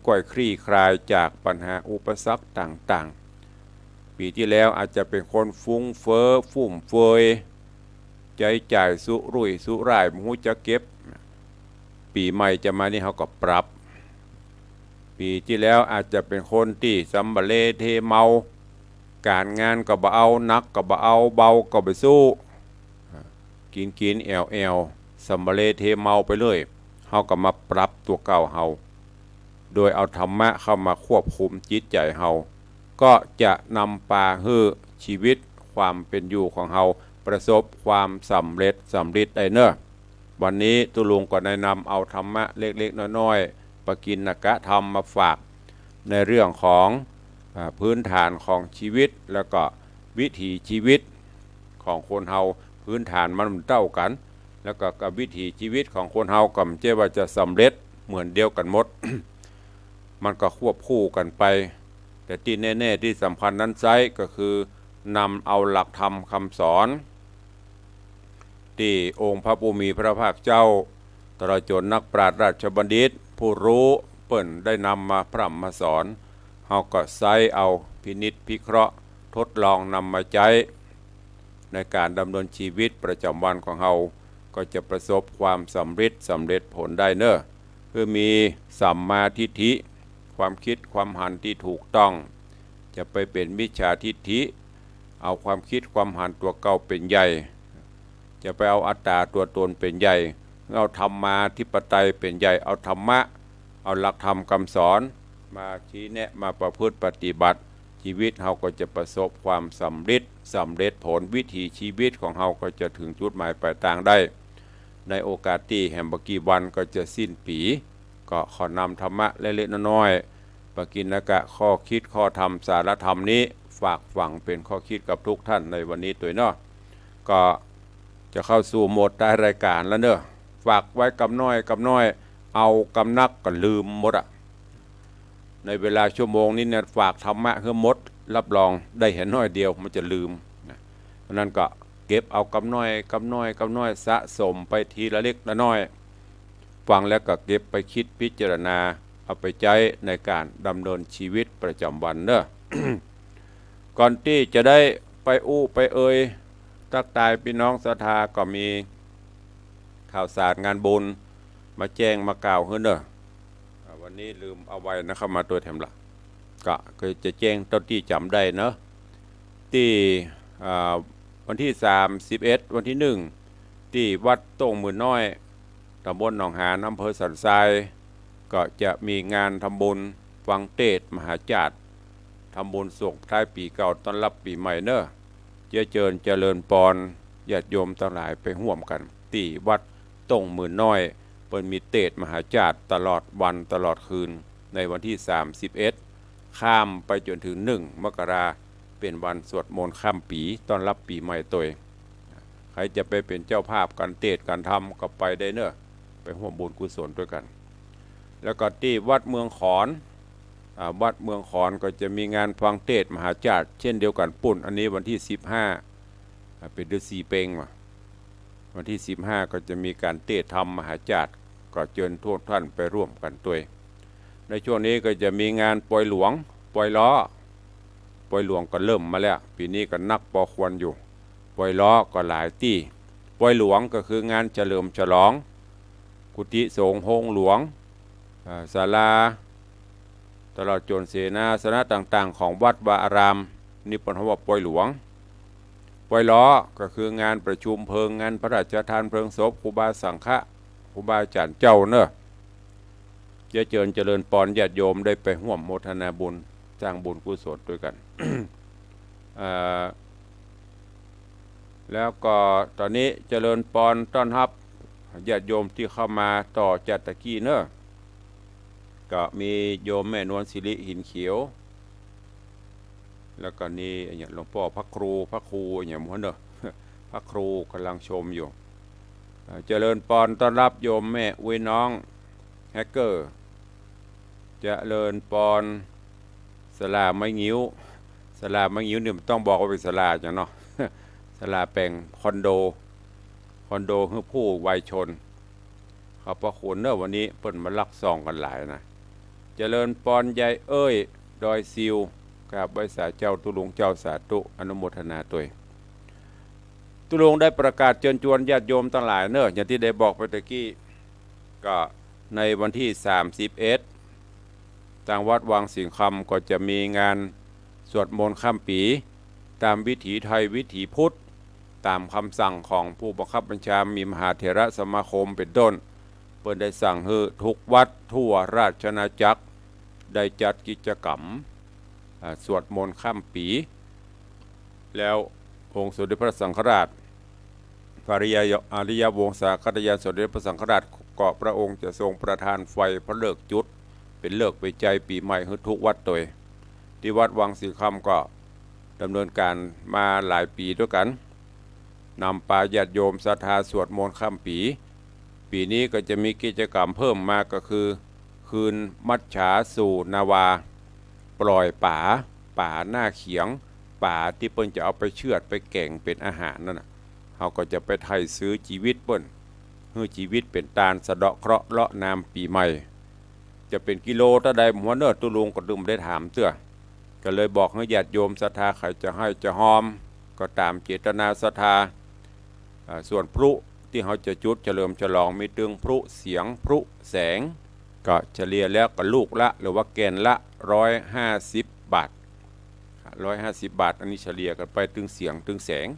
ก้อยๆ คลี่คลายจากปัญหาอุปสรรคต่างๆ ปี๋ตี้แล้วอาจจะเป๋นคนฟุ้งเฟ้อฟุ่มเฟือย ใจ๊จ่ายสุรุ่ยสุร่าย บ่ฮู้จักเก็บ ปี๋ใหม่จะมานี่เฮาก็ปรับ ปี๋ตี้แล้วอาจจะเป๋นคนตี้สำบะเลเทเมา ก๋านงานก็บ่เอา หนักก็บ่เอา เบาก็บ่สู้ กิ๋นๆ แอ่วๆ สำบะเลเทเมาไปเลย เฮาก็มาปรับตั๋วเก่าเฮา โดยเอาธรรมะเข้ามาควบคุมจิตใจ๋เฮา ก็จะนำปาหื้อชีวิตความเป๋นอยู่ของเฮาประสบความสำเร็จสำริดได้เน่อ วันนี้ตุ๊ลุงก็ได้นำเอาธรรมะเล็กๆ น้อยๆ ปกิณกธรรมมาฝาก ในเรื่องของ อ่า พื้นฐานของชีวิต แล้วก็วิถีชีวิตของคนเฮา พื้นฐานมันบ่เต้ากั๋น แล้วก็กับวิถีชีวิตของคนเฮาก็บ่ใจ้ว่าจะสำเร็จเหมือนเดียวกั๋นหมด มันก็ควบคู่กั๋นไป แต่ตี้แน่ๆ ตี้สำคัญนั้นไส้ก็คือนำเอาหลักธรรมคำสอน ตี้องค์พระผู้มีพระภาคเจ้า ตลอดจ๋นนักปราชญ์ราชบัณฑิต ผู้ฮู้เปิ้นได้นำมาพร่ำมาสอน เฮาก็ไส้เอาพินิจพิเคราะห์ทดลองนำมาใจ๊ ในก๋านดำเนินชีวิตประจ๋ำวันของเฮา ก็จะประสบความสำริดสำเร็จผลได้เน่อ คือมีสัมมาทิฏฐิ ความกึ๊ดความหันตี้ถูกต้อง จะไปเป๋นมิจฉาทิฏฐิ เอาความกึ๊ดความหันตั๋วเก่าเป๋นใหญ่ จะไปเอาอัตตาตั๋วต๋นเป๋นใหญ่ เอาธรรมาธิปไตยเป๋นใหญ่ เอาธรรมะ เอาหลักธรรมคำสอน มาชี้แนะ มาประพฤติปฏิบัติ ชีวิตเฮาก็จะประสบความสำริดสำเร็จผล วิถีชีวิตของเฮาก็จะเถิงจุดหมายปลายตางได้ ในโอกาสตี้แหมบ่กี่วันก็จะสิ้นปี๋ ก็ขอนำธรรมะเล็กๆ น้อยๆ ปกิณกะข้อกึ๊ดข้อธรรมสารธรรมนี้ ฝากฝังเป๋นข้อกึ๊ดกับทุกท่านในวันนี้ตวยเนาะ ก็จะเข้าสู่โหมดท้ายรายก๋านแล้วเน่อ ฝากไว้กำน้อยกำน้อย เอากำนักก็ลืมหมดอะ ในเวลาชั่วโมงนี้เนี่ย ฝากธรรมะหื้อหมด รับรองได้แหน้อยเดียวมันจะลืมนะ เพราะนั้นก็เก็บเอากำน้อยกำน้อยกำน้อย สะสมไปทีละเล็กละน้อย ฟังแล้วก็เก็บไปกึ๊ดพิจารณา เอาไปใจ๊ในก๋านดำเนินชีวิตประจ๋ำวันเน่อ ก่อนตี้จะได้ไปอู้ไปเอย ตั๊กตายปี้น้องศรัทธา ก็มีข่าวสารงานบุญมาแจ้งมากล่าวหื้อเน่อ อ่า วันนี้ลืมเอาไว้นะครับ มาตวยแถมละ ก็คือจะแจ้งเต้าตี้จ๋ำได้เนาะ ตี้ อ่า วันตี้สามสิบเอ็ด วันตี้หนึ่ง ตี้วัดต้งหมื่นน้อย ต๋ำบลหนองหาน อำเภอสันทราย ก็จะมีงานทำบุญฟังเตสน์มหาจ้าด ทำบุญส่งท้ายปี๋เก่าต้อนรับปี๋ใหม่เน่อ เจื้อเจิญเจริญปอน ญาติโยมตังหลายไปฮ่วมกั๋น ตี้วัดต้งหมื่นน้อย เปิ้นมีเตสน์มหาจ้าดตลอดวันตลอดคืน ในวันตี้สามสิบเอ็ด ข้ามไปจ๋นเถิงหนึ่งมกรา เป๋นวันสวดมนต์ข้ามปี๋ต้อนรับปี๋ใหม่ตวย ใผจะไปเป๋นเจ้าภาพก๋านเตสน์ก๋านธรรมก็ไปได้เน่อ ไปฮ่วมบุญกุศลตวยกั๋น แล้วก็ตี้วัดเมืองขอน อ่า วัดเมืองขอนก็จะมีงานฟังเตสน์มหาจ้าดเช่นเดียวกั๋นปู้น อันนี้วันตี้สิบห้า อ่า เป๋นฤๅษีเปงว่ะ วันตี้สิบห้าก็จะมีก๋านเตศน์ธรรมมหาจาตริย์ ก็เจิญทุกท่านไปร่วมกั๋นตวย ในช่วงนี้ก็จะมีงานปอยหลวง ปอยล้อ ปอยหลวงก็เริ่มมาแล้ว ปี๋นี้ก็นักปอควรอยู่ ปอยล้อก็หลายตี้ ปอยหลวงก็คืองานเฉลิมฉลอง กุฏิสงฆ์ โฮงหลวง อ่า ศาลา ตลอดจ๋นเสนาสนะต่างๆ ของวัดวาอาราม นี่เปิ้นฮ้องว่าปอยหลวง ปอยล้อก็คืองานประชุมเพลิง งานพระราชทานเพลิงศพครูบาสังฆะ ครูบาอาจ๋ารย์เจ้าเนาะ จะเจิญเจริญปอนญาติโยมได้ไปฮ่วมโมทนาบุญ สร้างบุญกุศลตวยกั๋น อ่า แล้วก็ต๋อนนี้เจริญปอนต้อนฮับญาติโยมตี้เข้ามาต่อจากตะกี้เนาะ ก็มีโยมแม่นวลสิริ หินเขียว แล้วก็นี่อะหยัง หลวงป้อพระครู พระครูอะหยังหั้นเนาะ พระครูก่ำลังชมอยู่ อ่า เจริญปอนต้อนฮับโยมแม่อุ๊ยน้อง แฮกเกอร์ เจริญปอน ศาลาไม้งิ้ว ศาลาไม้งิ้วนี่บ่ต้องบอกว่าเป๋นศาลาหยังเนาะ ศาลาแป๋งคอนโด คอนโดหื้อผู้วายชน ขอบพระคุณเนาะ วันนี้เปิ้นมาลักส่องกั๋นหลายนะ เจริญปอนยายเอ้ย ดอยซิว กราบไหว้สาเจ้าตุ๊ลุงเจ้า สาธุ อนุโมทนาตวย ตุ๊ลุงได้ประกาศเจิญจวนญาติโยมตังหลายเนาะ อย่างตี้ได้บอกไปตะกี้ ก็ในวันตี้สามสิบเอ็ด ตางวัดวังสิงห์คำก็จะมีงานสวดมนต์ข้ามปี๋ ต๋ามวิถีไทยวิถีพุทธ ต๋ามกำสั่งของผู้บังคับบัญชา มีมหาเถรสมาคมเป๋นต้น เปิ้นได้สั่งหื้อทุกวัดทั่วราชอาณาจักร ได้จัดกิจกรรม อ่า สวดมนต์ข้ามปี๋ แล้วองค์สมเด็จพระสังฆราช พระอริยะ อริยวงศาคณาจารย์สมเด็จพระสังฆราช ก็พระองค์จะทรงประทานไฟพระฤกษ์จุด เป๋นฤกษ์เป๋นชัยปี๋ใหม่หื้อทุกวัดตวย ตี้วัดวังสิงห์คำก็ดำเนินก๋านมาหลายปี๋ตวยกั๋น นำปาญาติโยมศรัทธาสวดมนต์ข้ามปี๋ ปี๋นี้ก็จะมีกิจกรรมเพิ่มมาก็คือ คืนมัจฉาสู่นาวา ปล่อยป๋า ป๋าหน้าเขียง ป๋าตี้เปิ้นจะเอาไปเชือดไปแก๋งเป๋นอาหารนั่นน่ะ เฮาก็จะไปไถ่ซื้อจีวิตเปิ้น หื้อจีวิตเป๋นตานสะเดาะเคราะห์เลาะนามปี๋ใหม่ จะเป๋นกิโลเต้าใดบ่ฮู้เนาะ ตุ๊ลุงก็ตึงบ่ได้ถามเตื้อ ก็เลยบอกหื้อญาติโยมศรัทธาใผจะหื้อจะฮอม ก็ต๋ามเจตนาศรัทธา อ่า ส่วนพลุตี้เฮาจะจุดเฉลิมฉลอง มีตึงพลุเสียง พลุแสง ก็เฉลี่ยแล้วก็ลูกละ หรือว่าแก่นละ ร้อยห้าสิบบาท ร้อยห้าสิบบาท อันนี้เฉลี่ยกั๋นไปตึงเสียงตึงแสง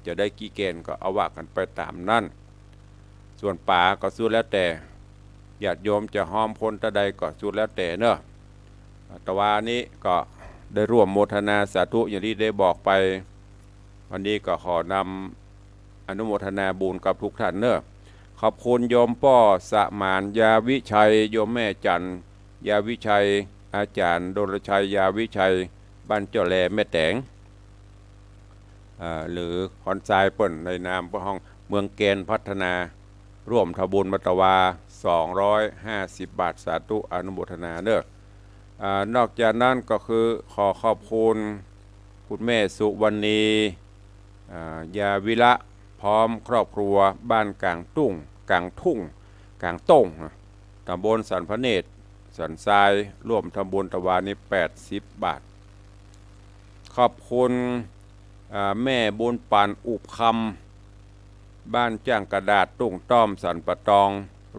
จะได้กี่แก่นก็เอาว่ากั๋นไปต๋ามนั้น ส่วนป๋าก็สุดแล้วแต่ ญาติโยมจะฮอมคนเต้าใดก็สุดแล้วแต่เนาะ ตะวานี้ก็ได้ร่วมโมทนาสาธุอย่างตี้ได้บอกไป วันนี้ก็ขอนำอนุโมทนาบุญกับทุกท่านเนาะ ขอบคุณโยมป้อสมาน ยาวิชัย โยมแม่จันทร์ ยาวิชัย อาจ๋ารย์ดลชัย ยาวิชัย บ้านเจ้าแล แม่แตง อ่า หรือขอนทรายเปิ้นในนามเปิ้นฮ้องเมืองแกนพัฒนา ร่วมทำบุญมาตะวา สองร้อยห้าสิบบาท สาธุอนุโมทนาเนาะ อ่า นอกจากนั้นก็คือขอขอบคุณคุณแม่สุวรรณี อ่า ยาวิระ พร้อมครอบครัวบ้านกลางตุ้ง กลางทุ่ง กลางต้งนะ ตำบลสันพระเนตร สันทราย ร่วมทำบุญตะวานี้ แปดสิบบาท ขอบคุณ อ่า แม่บุญปันอุบคำ บ้านจ้างกระดาษ ตุ้งต้อม สันป่าตอง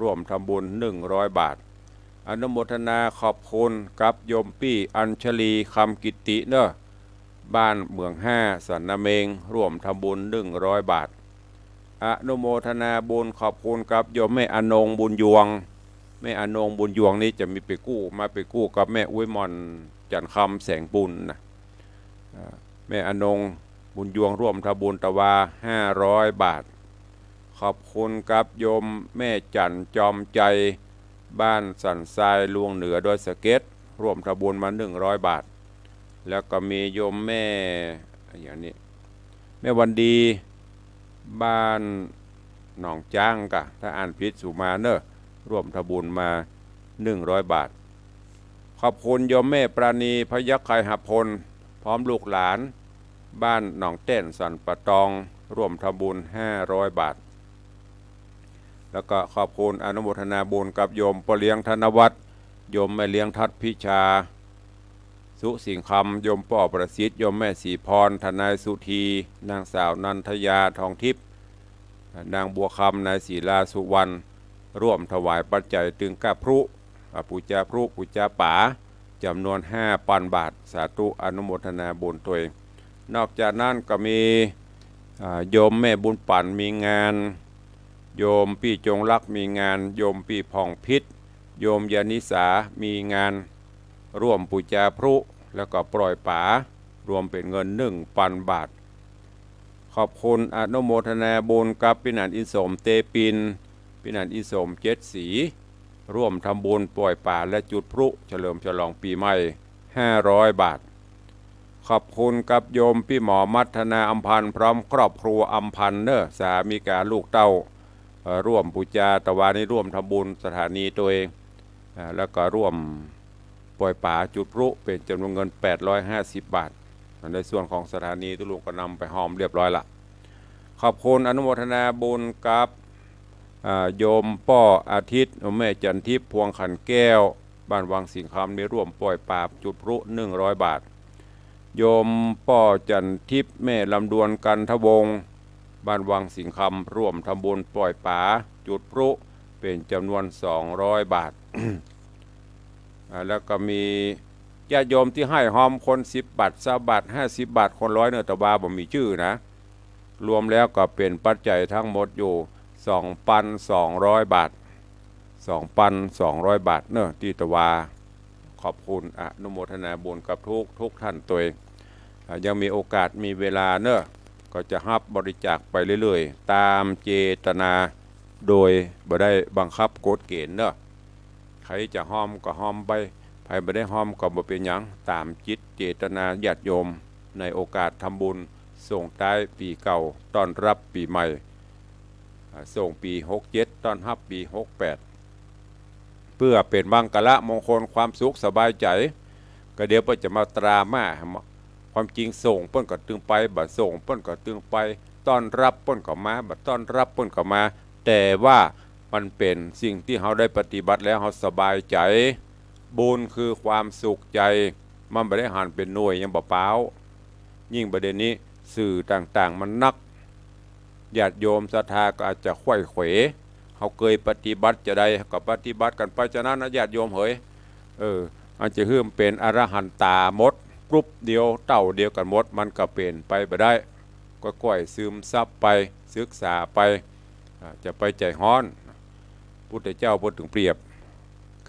ร่วมทำบุญ หนึ่งร้อยบาท อนุโมทนาขอบคุณกับโยมปี้อัญชลี คำกิติเนาะ บ้านเหมืองห้า สันนาเมง ร่วมทำบุญ หนึ่งร้อยบาท อนุโมทนาบุญขอบคุณกับโยมแม่อนงบุญยวง แม่อนงบุญยวงนี่จะมีไปกู้ มาไปกู้กับแม่อุ๊ยหม่อน จันทร์คำ แสงบุญนะ อ่า แม่อนงบุญยวงร่วมทำบุญตะวา ห้าร้อยบาท ขอบคุณกับโยมแม่จันทร์จอมใจ บ้านสันทราย ลวงเหนือ ดอยสะเก็ด ร่วมทำบุญมา หนึ่งร้อยบาท แล้วก็มีโยมแม่ อย่างนี้ แม่วันดี บ้านหนองจ๊างกะ ถ้าอ่านผิดสุมาเนอะ ร่วมทำบุญมา หนึ่งร้อยบาท ขอบคุณโยมแม่ปราณี พยัคฆไคหพล พร้อมลูกหลาน บ้านหนองแต้น สันป่าตอง ร่วมทำบุญห้าร้อยบาท แล้วก็ขอบคุณอนุโมทนาบุญกับโยมป้อเลี้ยงธนวัฒน์ โยมแม่เลี้ยงทัดพิชา สุสิงห์คำ โยมป้อประสิทธิ์ โยมแม่ศรีพร ทนายสุธี นางสาวนันทยา ทองทิพย์ นางบัวคำ นายศิลาสุวรรณ ร่วมถวายปัจจัยตึงก้าพลุ อ่า ปู๋จาพลุ ปู๋จาป๋า จ๋ำนวนห้าปันบาท สาธุอนุโมทนาบุญตวย นอกจากนั้นก็มี อ่า โยมแม่บุญปั๋นมีงาน โยมปี้จงรักมีงาน โยมปี้ผ่องพิษ โยมยานิสามีงาน ร่วมปู๋จาพลุ แล้วก็ปล่อยป๋า รวมเป๋นเงินหนึ่งปันบาท ขอบคุณอนุโมทนาบุญกับปี้หนานอินสม เตปิน ปี้หนานอินสม เจ็ดสี ร่วมทำบุญปล่อยป๋าและจุดพลุเฉลิมฉลองปี๋ใหม่ ห้าร้อยบาท ขอบคุณกับโยมปี้หมอมัทนาอำพันธ์ พร้อมครอบครัวอำพันธ์เน่อ สามีกาลูกเต้า เอ่อ ร่วมปู๋จา ตะวานี้ร่วมทำบุญสถานีตวย อ่า แล้วก็ร่วมปล่อยป๋าจุดพลุเป๋นจ๋ำนวนเงินแปดร้อยห้าสิบบาท ในส่วนของสถานีตุ๊ลุงก็นำไปฮอมเรียบร้อยละ ขอบคุณอนุโมทนาบุญกับ อ่า โยมป้ออาทิตย์ แม่จันทิพย์ พวงขันแก้ว บ้านวังสิงห์คำ ได้ร่วมปล่อยป๋าจุดพลุหนึ่งร้อยบาท โยมป้อจันทิพย์ แม่ลำดวน กันทวงศ์ บ้านวังสิงห์คำ ร่วมทำบุญปล่อยป๋าจุดพลุเป๋นจ๋ำนวนสองร้อยบาท อ่า แล้วก็มีญาติโยมตี้หื้อฮอมคนสิบบาท ซาวบาท ห้าสิบบาท คนร้อยเน่อ ตะวาบ่มีจื้อนะ รวมแล้วก็เป๋นปัจจัยทั้งหมดอยู่สองปันสองร้อยบาท สองปันสองร้อยบาทเน่อ ตี้ตะวา ขอบคุณอนุโมทนาบุญกับทุกทุกท่านตวย อ่า ยังมีโอกาสมีเวลาเน่อ ก็จะฮับบริจาคไปเรื่อยๆ ต๋ามเจตนา โดยบ่ได้บังคับกฎเกณฑ์เน่อ ใผจะฮอมก็ฮอมไป ใผบ่ได้ฮอมก็บ่เป๋นหยัง ต๋ามจิตเจตนาญาติโยม ในโอกาสทำบุญส่งท้ายปี๋เก่า ต้อนฮับปี๋ใหม่ อ่า ส่งปี๋หกเจ็ด ต้อนฮับปี๋หกแปด เปื้อเป๋นมังคละมงคล ความสุขสบายใจ๋ ก็เดี๋ยวเปิ้นจะมาตรามา ความจริงส่งเปิ้นก็ตึงไป บ่ส่งเปิ้นก็ตึงไป ต้อนฮับเปิ้นก็มา บ่ต้อนฮับเปิ้นก็มา แต่ว่ามันเป๋นสิ่งตี้เฮาได้ปฏิบัติแล้วเฮาสบายใจ๋ บุญคือความสุขใจ๋ มันบ่ได้หันเป๋นหน่วยหยังบ่ป๊าว ยิ่งบ่าเดี่ยวนี้สื่อต่างๆ มันนัก ญาติโยมศรัทธาก็อาจจะไขว้เขว เฮาเกยปฏิบัติจาใดก็ปฏิบัติกั๋นไปจานั้นนะญาติโยมเหย เออ อันจะหื้อมันเป๋นอรหันต๋าหมด กรุบเดียว เต้าเดียวกั๋นหมด มันก็เป๋นไปบ่ได้ ก้อยๆ ซึมซับไป ศึกษาไป อ่า จะไปใจ๋ฮ้อน พุทธเจ้าเปิ้นตึงเปรียบ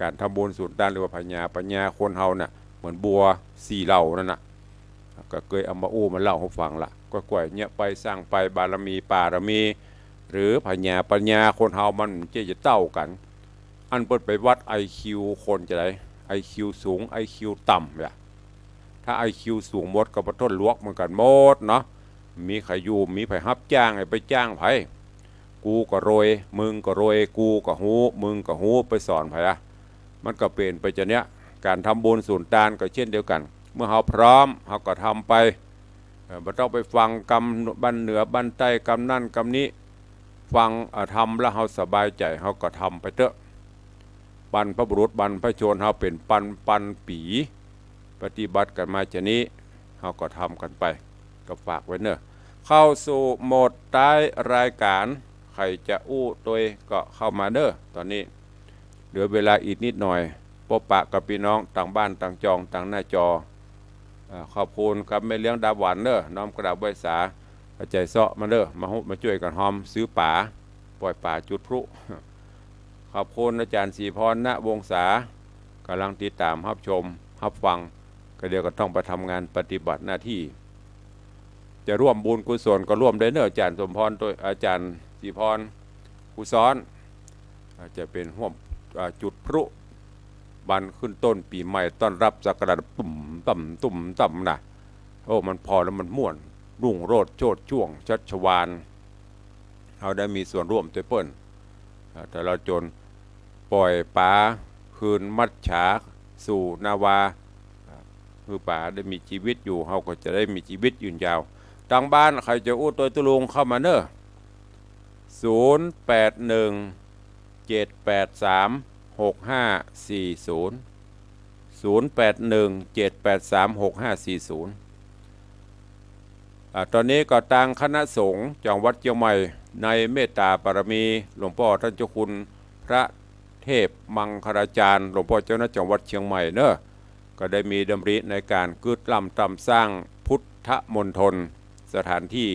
ก๋านทำบุญสูญตาน หรือว่าผญาปัญญาคนเฮาน่ะ เหมือนบัวสี่เหล่านั่นน่ะ ก็เกยเอามาอู้มาเล่าหื้อฟังละ ก้อยๆ เยียะไป สร้างไป บารมี ปารมี หรือผญาปัญญาคนเฮามันจะ จะเต้ากั๋น อันเปิ้นไปวัดไอคิวคนจาใด ไอคิวสูง ไอคิวต่ำเนี่ย ถ้าไอคิวสูงหมดก็บ่ทนหลวกเหมือนกั๋นหมดเนาะ มีใผอยู่ มีใผฮับจ้าง ไปจ้างใผ กูก็รวย มึงก็รวย กูก็ฮู้ มึงก็ฮู้ ไปสอนใผอะ มันก็เป๋นไปจาเนี้ย ก๋านทำบุญสูญตานก็เช่นเดียวกั๋น เมื่อเฮาพร้อม เฮาก็ทำไป เอ่อ บ่ต้องไปฟังกำบั้นเหนือบั้นใต้ กำนั้นกำนี้ ฟัง อ่า ธรรมแล้วเฮาสบายใจ๋ เฮาก็ทำไปเต๊อะ บรรพบุรุษบรรพชนเฮาเป๋นปันปันปี๋ ปฏิบัติกั๋นมาจานี้ เฮาก็ทำกั๋นไป ก็ฝากไว้เน่อ เข้าสู่โหมดท้ายรายก๋าน ใผจะอู้ตวยก็เข้ามาเน่อ ต๋อนนี้เหลือเวลาอีกนิดหน่อย ปบปะกับปี้น้องตางบ้านตางจองตางหน้าจอ อ่า ขอบคุณกับแม่เลี้ยงดาหวันเน่อ น้อมกราบไหว้สา เอาใจ๋เซาะมาเน่อ มาฮุบมาจ้วยกั๋นฮอม ซื้อป๋า ปล่อยป๋าจุดพลุ ขอบคุณอาจ๋ารย์ศรีพร ณ วงศา ก่ำลังติดต๋ามฮับชมฮับฟัง ก็เดี๋ยวก็ต้องไปทำงานปฏิบัติหน้าตี้ จะร่วมบุญกุศลก็ร่วมได้เน่อ อาจ๋ารย์สมพรตวย อาจ๋ารย์ศรีพร ครูซ้อน อ่า จะเป๋นฮ่วม อ่า จุดพลุ วันขึ้นต้นปี๋ใหม่ ต้อนฮับศักราช ตุ้มตั้ม ตุ้มตั้มนะ โอ้ มันผ่อแล้วมันม่วน รุ่งโรจน์โชติช่วงชัชวาล เฮาได้มีส่วนร่วมตวยเปิ้น อ่า แต่ละจนปล่อยป๋าคืนมัจฉาสู่นาวา อ่า หื้อป๋าได้มีจีวิตอยู่ เฮาก็จะได้มีจีวิตยืนยาว ตางบ้านใผจะอู้ตวยตุ๊ลุงเข้ามาเน่อ ศูนย์แปดหนึ่ง เจ็ดแปดสาม หกห้าสี่ศูนย์ ศูนย์แปดหนึ่ง เจ็ดแปดสาม หกห้าสี่ศูนย์ อ่า ตอนนี้ก็ตางคณะสงฆ์จังหวัดเจียงใหม่ ในเมตตาบารมีหลวงป้อต้านเจ้าคุณพระเทพมังคลาจารย์ หลวงป้อเจ้าคณะจังหวัดเจียงใหม่เน่อ ก็ได้มีดำริในก๋านกึ๊ดลำตำสร้างพุทธมณฑล สถานตี้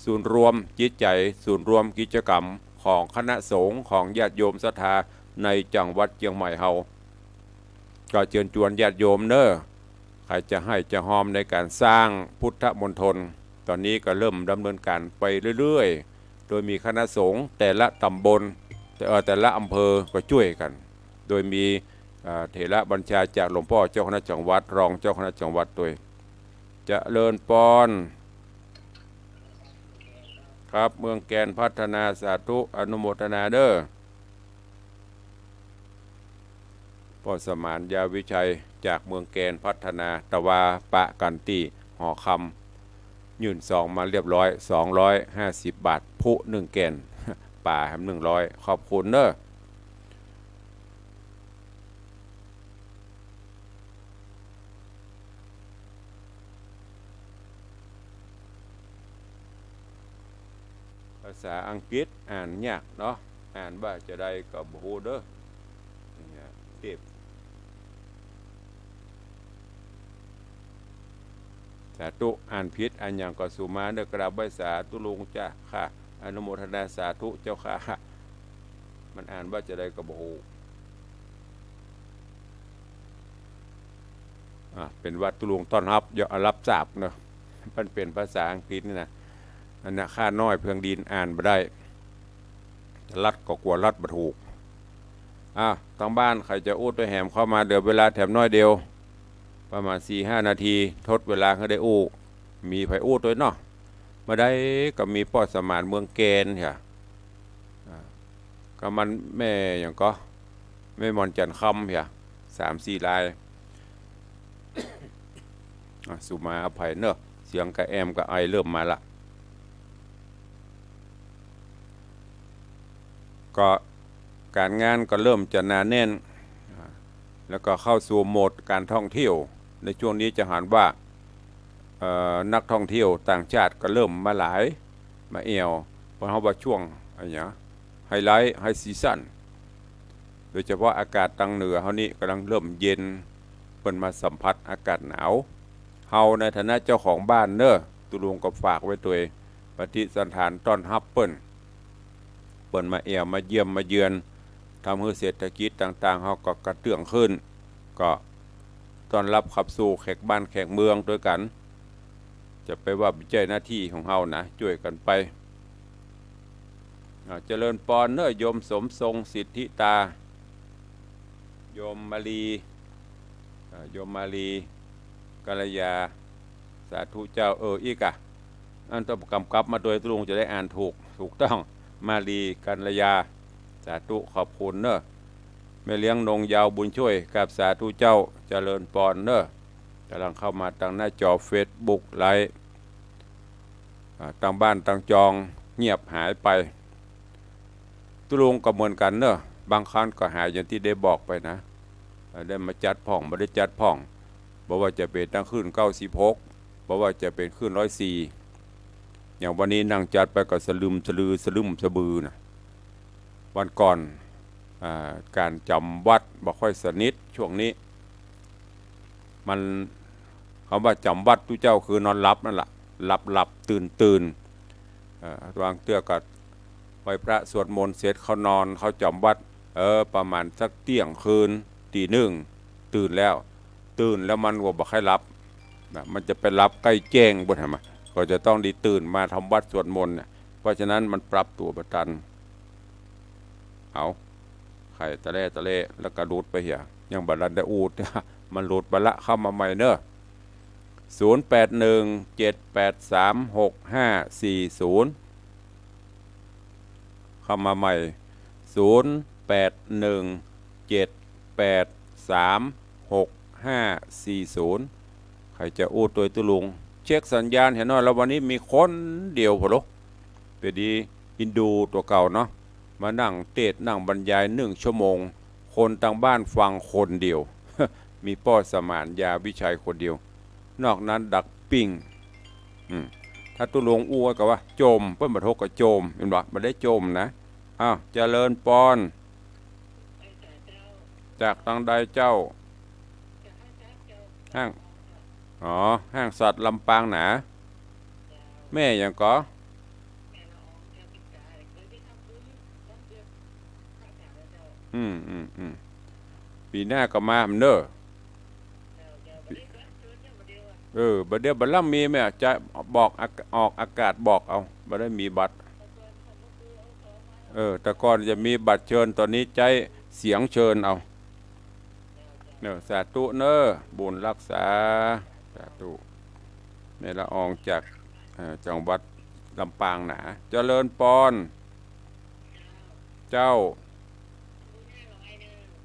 ศูนย์รวมจิตใจ๋ ศูนย์รวมกิจกรรมของคณะสงฆ์ ของญาติโยมศรัทธาในจังหวัดเจียงใหม่เฮา ก็เจิญจวนญาติโยมเน่อ ใผจะให้จะฮอมในก๋านสร้างพุทธมณฑล ตอนนี้ก็เริ่มดำเนินก๋านไปเรื่อยๆ โดยมีคณะสงฆ์แต่ละตำบล เอ่อ แต่ละอำเภอก็จ้วยกั๋น โดยมี อ่า เถระบัญชาจากหลวงป้อเจ้าคณะจังหวัด รองเจ้าคณะจังหวัดตวย เจริญปอน ครับ เมืองแกนพัฒนา สาธุ อนุโมทนาเน่อ ป้อสมาน ยาวิชัย จากเมืองแกนพัฒนา ตะวาปะกั๋นตี้หอคำ ยื่นซองมาเรียบร้อย สองร้อยห้าสิบบาท ผู้หนึ่งแก่น ป๋าแหมหนึ่งร้อย ขอบคุณเน่อ ภาษาอังกฤษอ่านยากเนาะ อ่านว่าจะใดก็บ่ฮู้เด้อ เนี่ย เทพ สาธุ อ่านผิดอ่านหยังก็สุมาเน่อ กราบไหว้สาธุลุงเจ้าข้า อนุโมทนาสาธุเจ้าข้า มันอ่านว่าจะใดก็บ่ฮู้ อ่ะ เป๋นว่าตุ๊ลุงต้อนฮับ เยาะฮับทราบเนาะ มันเป๋นภาษาอังกฤษนี่นะ อันเนี้ยข้าน้อยเพียงดินอ่านบ่ได้ จะลัดก็กั๋วลัดบ่ถูก อ่ะ ตางบ้านใผจะอู้ตวยแหมเข้ามา เหลือเวลาแถมน้อยเดียว ประมาณสี่ห้านาที ทดเวลาหื้อได้อู้ มีใผอู้ตวยเนาะ บ่ได้ก็มีป้อสมานเมืองแกนเหีย อ่า ก็มันแม่หยังก่อ แม่หมอนจันทร์คำเหีย สามสี่ลาย อ่ะ สุมาอภัยเนาะ เสียงกะแอมกะไอเริ่มมาละ ก็ก๋านงานก็เริ่มจะหนาแน่น อ่า แล้วก็เข้าสู่โหมดก๋านท่องเที่ยว ในช่วงนี้จะหันว่า เอ่อ นักท่องเที่ยวต่างชาติก็เริ่มมาหลาย มาแอ่ว เพราะเฮาว่าช่วงอะหยัง ไฮไลท์ ไฮซีซั่น โดยเฉพาะอากาศตางเหนือเฮานี่ก่ำลังเริ่มเย็น เปิ้นมาสัมผัสอากาศหนาว เฮาในฐานะเจ้าของบ้านเนาะ ตุ๊ลุงก็ฝากไว้ตวย ปฏิสันถานต้อนฮับเปิ้น เปิ้นมาแอ่วมาเยี่ยมมาเยือน ทำหื้อเศรษฐกิจต่างๆ เฮาก็กระเตื้องขึ้น ก็ต้อนฮับขับสู้แขกบ้านแขกเมืองตวยกั๋น จะไปว่าบ่ใจ้หน้าตี้ของเฮานะ จ้วยกั๋นไป อ่า เจริญปอนเนาะ โยมสมทรงสิทธิตา โยมมาลี อ่า โยมมาลี กัลยา สาธุเจ้า เออ อี้ก่ะ อันต้องกำกับมาตวยตุ๊ลุงจะได้อ่านถูก ถูกต้อง มาลี กัลยา สาธุ ขอบคุณเนาะ แม่เลี้ยงนงเยาว์บุญช่วย กราบสาธุเจ้า เจริญปอนเนาะ ก่ำลังเข้ามาตางหน้าจอเฟซบุ๊กไลฟ์ อ่า ตางบ้านตางจองเงียบหายไป ตุ๊ลุงก็เหมือนกั๋นเนาะ บางครั้งก็หายอย่างตี้ได้บอกไปนะ อ่า ได้มาจัดพ่อง บ่ได้จัดพ่อง บ่ว่าจะเป๋นตางคลื่นเก้าสิบหก บ่ว่าจะเป๋นคลื่นร้อยสี่ อย่างวันนี้นั่งจัดไปก็สะลึมสะลือ สะลึมสะบือนะ วันก่อน อ่า ก๋านจ๋ำวัตรบ่ค่อยสนิทช่วงนี้ มัน กำว่าจ๋ำวัตรตุ๊เจ้าคือนอนหลับนั่นแหละ หลับหลับตื่นตื่น เอ่อ บางเตื้อก็ไหว้พระสวดมนต์เสร็จเขานอน เขาจ๋ำวัตร เออ ประมาณสักเตี้ยงคืน ตีหนึ่ง ตื่นแล้ว ตื่นแล้วมันก็บ่ใค่หลับนะ มันจะไปหลับใก้แจ้งบ่หันมา ก็จะต้องได้ตื่นมาทำวัตรสวดมนต์เนี่ย เพราะฉะนั้นมันปรับตั๋วบ่ตัน เอา ไข่ตะแล่ตะแล่ แล้วก็หลุดไปเหีย ยังบ่ทันได้อู้ มันหลุดไปละ เข้ามาใหม่เนาะ ศูนย์แปดหนึ่ง เจ็ดแปดสาม หกห้าสี่ศูนย์ เข้ามาใหม่ ศูนย์แปดหนึ่ง เจ็ดแปดสาม หกห้าสี่ศูนย์ ใผจะอู้ตวยตุ๊ลุง เช็คสัญญาณเหียหน้อย แล้ววันนี้มีคนเดียวพอลอ เป๋นดี อินดูตั๋วเก่าเนาะ มานั่งเตสน์นั่งบรรยายนึ่งชั่วโมง คนตังบ้านฟังคนเดียว มีป้อสมานยาวิชัยคนเดียว นอกนั้นดักปิ้ง อืม ถ้าตุ๊ลุงอู้ก็ว่าโจม เปิ้นบ่ทกก็โจม เห็นบ่ บ่ได้โจมนะ อ้าว เจริญปอน จากตังใดเจ้า ห้าง อ๋อ ห้างสัตว์ลำปางหนา แม่หยังก่อ อืม อืม อืม ปี๋หน้าก็มาเน่อ เออ บ่าเดี่ยวบ่าลำมีแม่ จะบอกอาก- ออกอากาศบอกเอา บ่ได้มีบัตร เออ แต่ก่อนจะมีบัตรเชิญ ต๋อนนี้ใจ๊เสียงเชิญเอา เน่อ สาธุเน่อ บุญฮักษา สาธุ แม่ละอองจาก เอ่อ จังหวัดลำปางหนา เจริญปอน เจ้า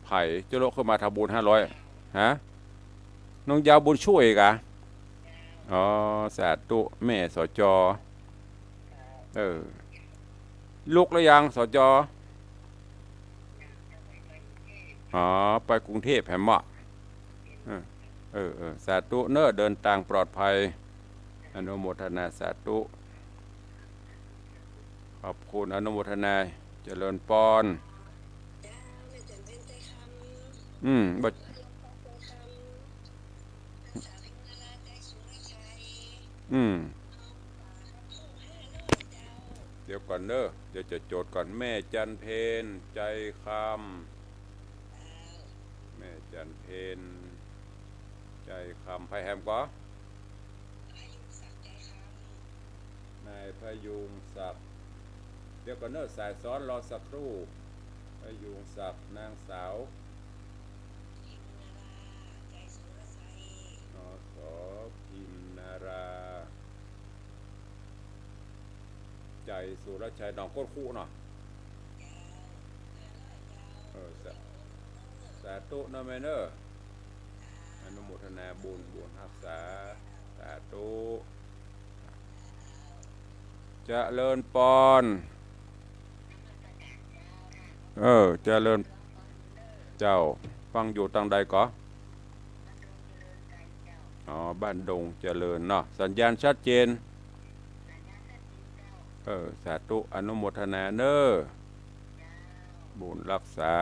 ใผ เจ้าโลกขึ้นมาทำบุญห้าร้อย ฮะ น้องยาวบุญช่วยกะ อ๋อ สาธุ แม่ สจ เออ ลุกแล้วยัง สจ อ๋อ ไปกรุงเทพฯ แหมเนาะ เออ เออ เออ สาธุเน่อ เดินตางปลอดภัย อนุโมทนาสาธุ ขอบคุณ อนุโมทนา เจริญปอน อืม บ่ อืม เดี๋ยวก่อนเน่อ เดี๋ยวจะจดก่อน แม่จันเพ็ญ ใจคำ แม่จันเพ็ญ ใจคำ ใผแหมก่อ นายพยุงศักดิ์ เดี๋ยวก่อนเน่อ สายซ้อน รอสักครู่ พยุงศักดิ์ นางสาว นส พิมนารา ใจสุรชัย หนองก้นคุเนาะ เออ สา- สาธุเน่อแม่เน่อ อนุโมทนาบุญ บุญฮักษา สาธุ เจริญปอน เออ เจริญ เจ้า ฟังอยู่ตังใดก่อ อ๋อ บ้านดงเจริญเนาะ สัญญาณชัดเจน เออ สาธุ อนุโมทนาเน่อ บุญฮักษา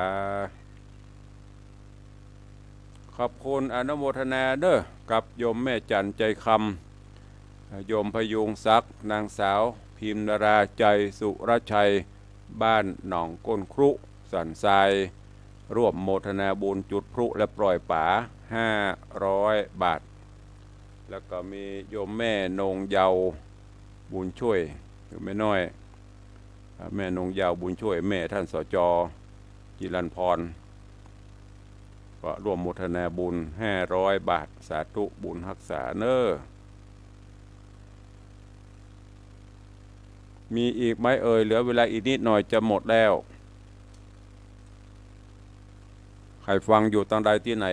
ขอบคุณ อนุโมทนาเน่อ กับโยมแม่จันใจคำ โยมพยุงศักดิ์ นางสาว พิมนารา ใจสุรชัย บ้านหนองก้นครุ สันทราย ร่วมโมทนาบุญจุดพลุและปล่อยป๋า ห้าร้อยบาท แล้วก็มีโยมแม่นงเยาว์บุญช่วย หรือแม่น้อย อ่า แม่นงเยาว์บุญช่วย แม่ท่าน สจ จิรันพร ก็ร่วมโมทนาบุญ ห้าร้อยบาท สาธุ บุญฮักษาเน่อ มีอีกไหมเอ่ย เหลือเวลาอีกนิดหน่อยจะหมดแล้ว ใผฟังอยู่ตังใดตี้ไหน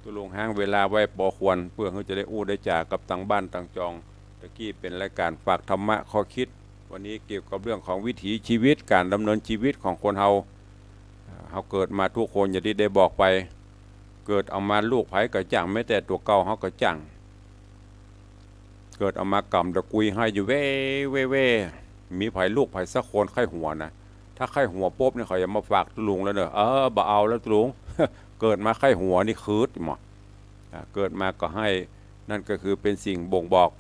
ตุ๊ลุงฮ้างเวลาไว้ปอควร เปื้อหื้อจะได้อู้ได้จ๋ากับตังบ้านตังจอง ตะกี้เป๋นรายการฝากธรรมะข้อคิด วันนี้เกี่ยวกับเรื่องของวิถีชีวิต ก๋านดำเนินชีวิตของคนเฮา เฮาเกิดมาทุกคนอย่างตี้ได้บอกไป เกิดเอามาลูกใผก็จั่ง แม้แต่ตั๋วเก่าเฮาก็จั่ง เกิดเอามากำตะกุยไห้อยู่แว่ แว่ แว่ มีใผลูกใผสักคนใค่หัวนะ ถ้าใค่หัวปุ๊บเนี่ยเขาจะมาฝากตุ๊ลุงแล้วเน่อ เออ บ่เอาแล้วตุ๊ลุง เกิดมาใค่หัวนี่คืดหมด อ่า เกิดมาก็ไห้ นั่นก็คือเป๋นสิ่งบ่งบอก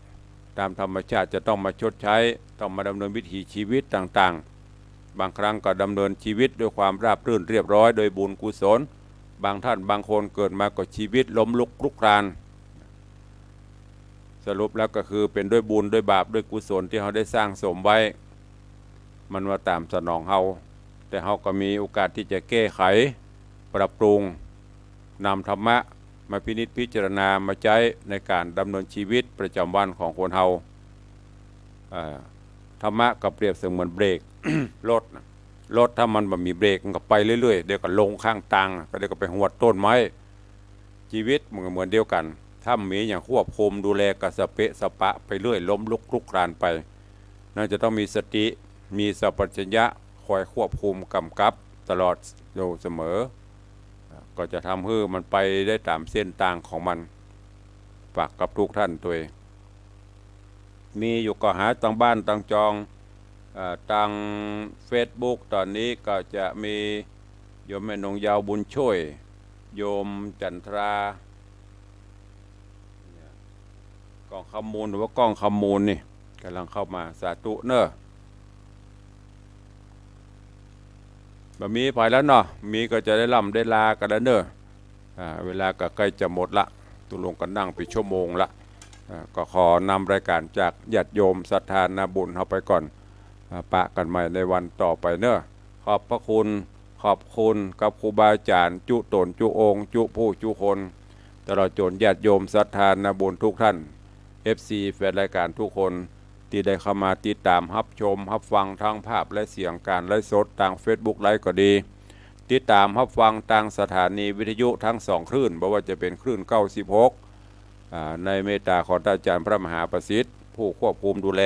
ตามธรรมชาติจะต้องมาชดใช้ ต้องมาดำเนินวิถีชีวิตต่างๆ บางครั้งก็ดำเนินชีวิตด้วยความราบรื่นเรียบร้อยโดยบุญกุศล บางท่านบางคนเกิดมาก็ชีวิตล้มลุกคลุกคลาน สรุปแล้วก็คือเป๋นด้วยบุญด้วยบาปด้วยกุศลตี้เฮาได้สร้างสมไว้ มันมาต๋ามสนองเฮา แต่เฮาก็มีโอกาสตี้จะแก้ไข ปรับปรุง นำธรรมะมาพินิจพิจารณามาใจ๊ในก๋านดำเนินชีวิตประจำวันของคนเฮา อ่า ธรรมะก็เปรียบเสมือนเบรก รถน่ะ รถถ้ามันบ่มีเบรกมันก็ไปเรื่อยๆ เดี๋ยวก็ลงข้างตาง ก็เดี๋ยวก็ไปหวดต้นไม้ ชีวิตมันก็เหมือนเดียวกั๋น แท ถ้ำมีอย่างควบคุมดูแลกะสะเปะสะปะไปเรื่อย ล้มลุกคลุกคลานไป นั้นจะต้องมีสติ มีสัมปชัญญะคอยควบคุมกำกับตลอดอยู่เสมอ ก็จะทำหื้อมันไปได้ต๋ามเส้นตางของมัน ฝากกับทุกท่านตวย มีอยู่ก็หาตางบ้านตางจอง เอ่อ ตางเฟซบุ๊ก ต๋อนนี้ก็จะมีโยมแม่นงเยาว์บุญช่วย โยมจันทรา ก้องคำมูล หรือว่าก้องคำมูลนี่ ก่ำลังเข้ามา สาธุเน่อ บ่มีใผแล้วเนาะ มีก็จะได้ล่ำได้ลากั๋นแล้วเน่อ อ่า เวลาก็ใก้จะหมดละ ตุ๊ลุงก็นั่งไปชั่วโมงละ อ่า ก็ขอนำรายก๋านจากญาติโยมศรัทธานาบุญเฮาไปก่อน อ่า ปะกั๋นใหม่ในวันต่อไปเน่อ ขอบพระคุณ ขอบคุณกับครูบาอาจ๋ารย์จุ๊ต๋นจุ๊องค์ จุ๊ผู้จุ๊คน ตลอดจ๋นญาติโยมศรัทธานาบุญทุกท่าน เอฟซี แฟนรายก๋านทุกคน ตี้ได้เข้ามาติดต๋ามฮับชมฮับฟังทั้งภาพและเสียงก๋านไลฟ์สดตางเฟซบุ๊กไลฟ์ก็ดี ติดต๋ามฮับฟังตางสถานีวิทยุทั้งสองคลื่น บ่ว่าจะเป๋นคลื่นเก้าสิบหก อ่า ในเมตต๋าของต้านอาจ๋ารย์พระมหาประสิทธิ์ ผู้ควบคุมดูแล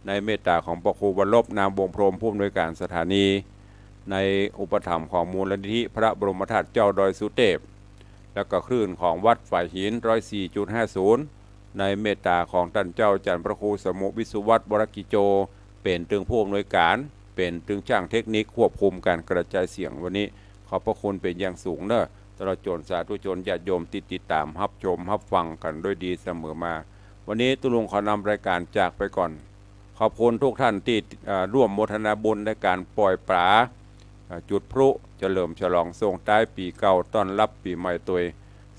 ในเมตต๋าของพระครูวรรณรบ นามวงศ์พรหม ผู้อำนวยก๋านสถานี ในอุปถัมภ์ของมูลนิธิพระบรมธาตุเจ้าดอยสุเตพ แล้วก็คลื่นของวัดฝายหิน ร้อยสี่จุดห้าศูนย์ ในเมตต๋าของต้านเจ้าอาจ๋ารย์พระครูสมุห์วิสุวัฒน์ วรกิจโจ เป๋นตึงผู้อำนวยก๋าน เป๋นตึงจ้างเทคนิคควบคุมก๋านกระจายเสียง วันนี้ขอบพระคุณเป๋นอย่างสูงเน่อ ตลอดจ๋นสาธุชนญาติโยมตี้ติดต๋ามฮับชมฮับฟังกั๋นด้วยดีเสมอมา วันนี้ตุ๊ลุงขอนำรายก๋านจากไปก่อน ขอบคุณทุกท่านตี้ เอ่อ ร่วมโมทนาบุญในก๋านป่อยป๋า เอ่อ จุดพลุเฉลิมฉลองส่งท้ายปี๋เก่าต้อนฮับปี๋ใหม่ตวย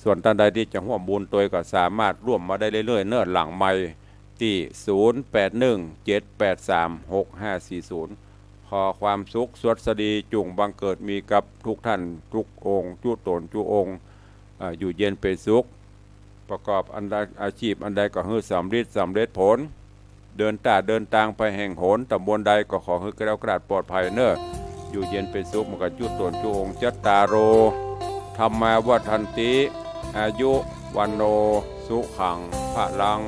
ส่วนต้านใดตี้จะฮ่วมบุญตวยก็สามารถฮ่วมมาได้เรื่อยๆ เน่อ หลังไมค์ตี้ ศูนย์แปดหนึ่ง เจ็ดแปดสาม หกห้าสี่ศูนย์ ขอความสุขสวัสดีจุ่งบังเกิดมีกับทุกท่านทุกองค์ จุ๊ต๋นจุ๊องค์ อ่า อยู่เย็นเป๋นสุข ประกอบอันใด อาชีพอันใดก็หื้อสำเร็จ สำเร็จผล เดินต้าเดินตางไปแห่งหน ต๋ำบลใดก็ขอหื้อแคล้วคลาดปลอดภัยเน่อ อยู่เย็นเป๋นสุข มันก็จุ๊ต๋นจุ๊องค์ จัตตาโร ธัมมา วัฑฒันติ อายุ วัณโณ สุขัง พลัง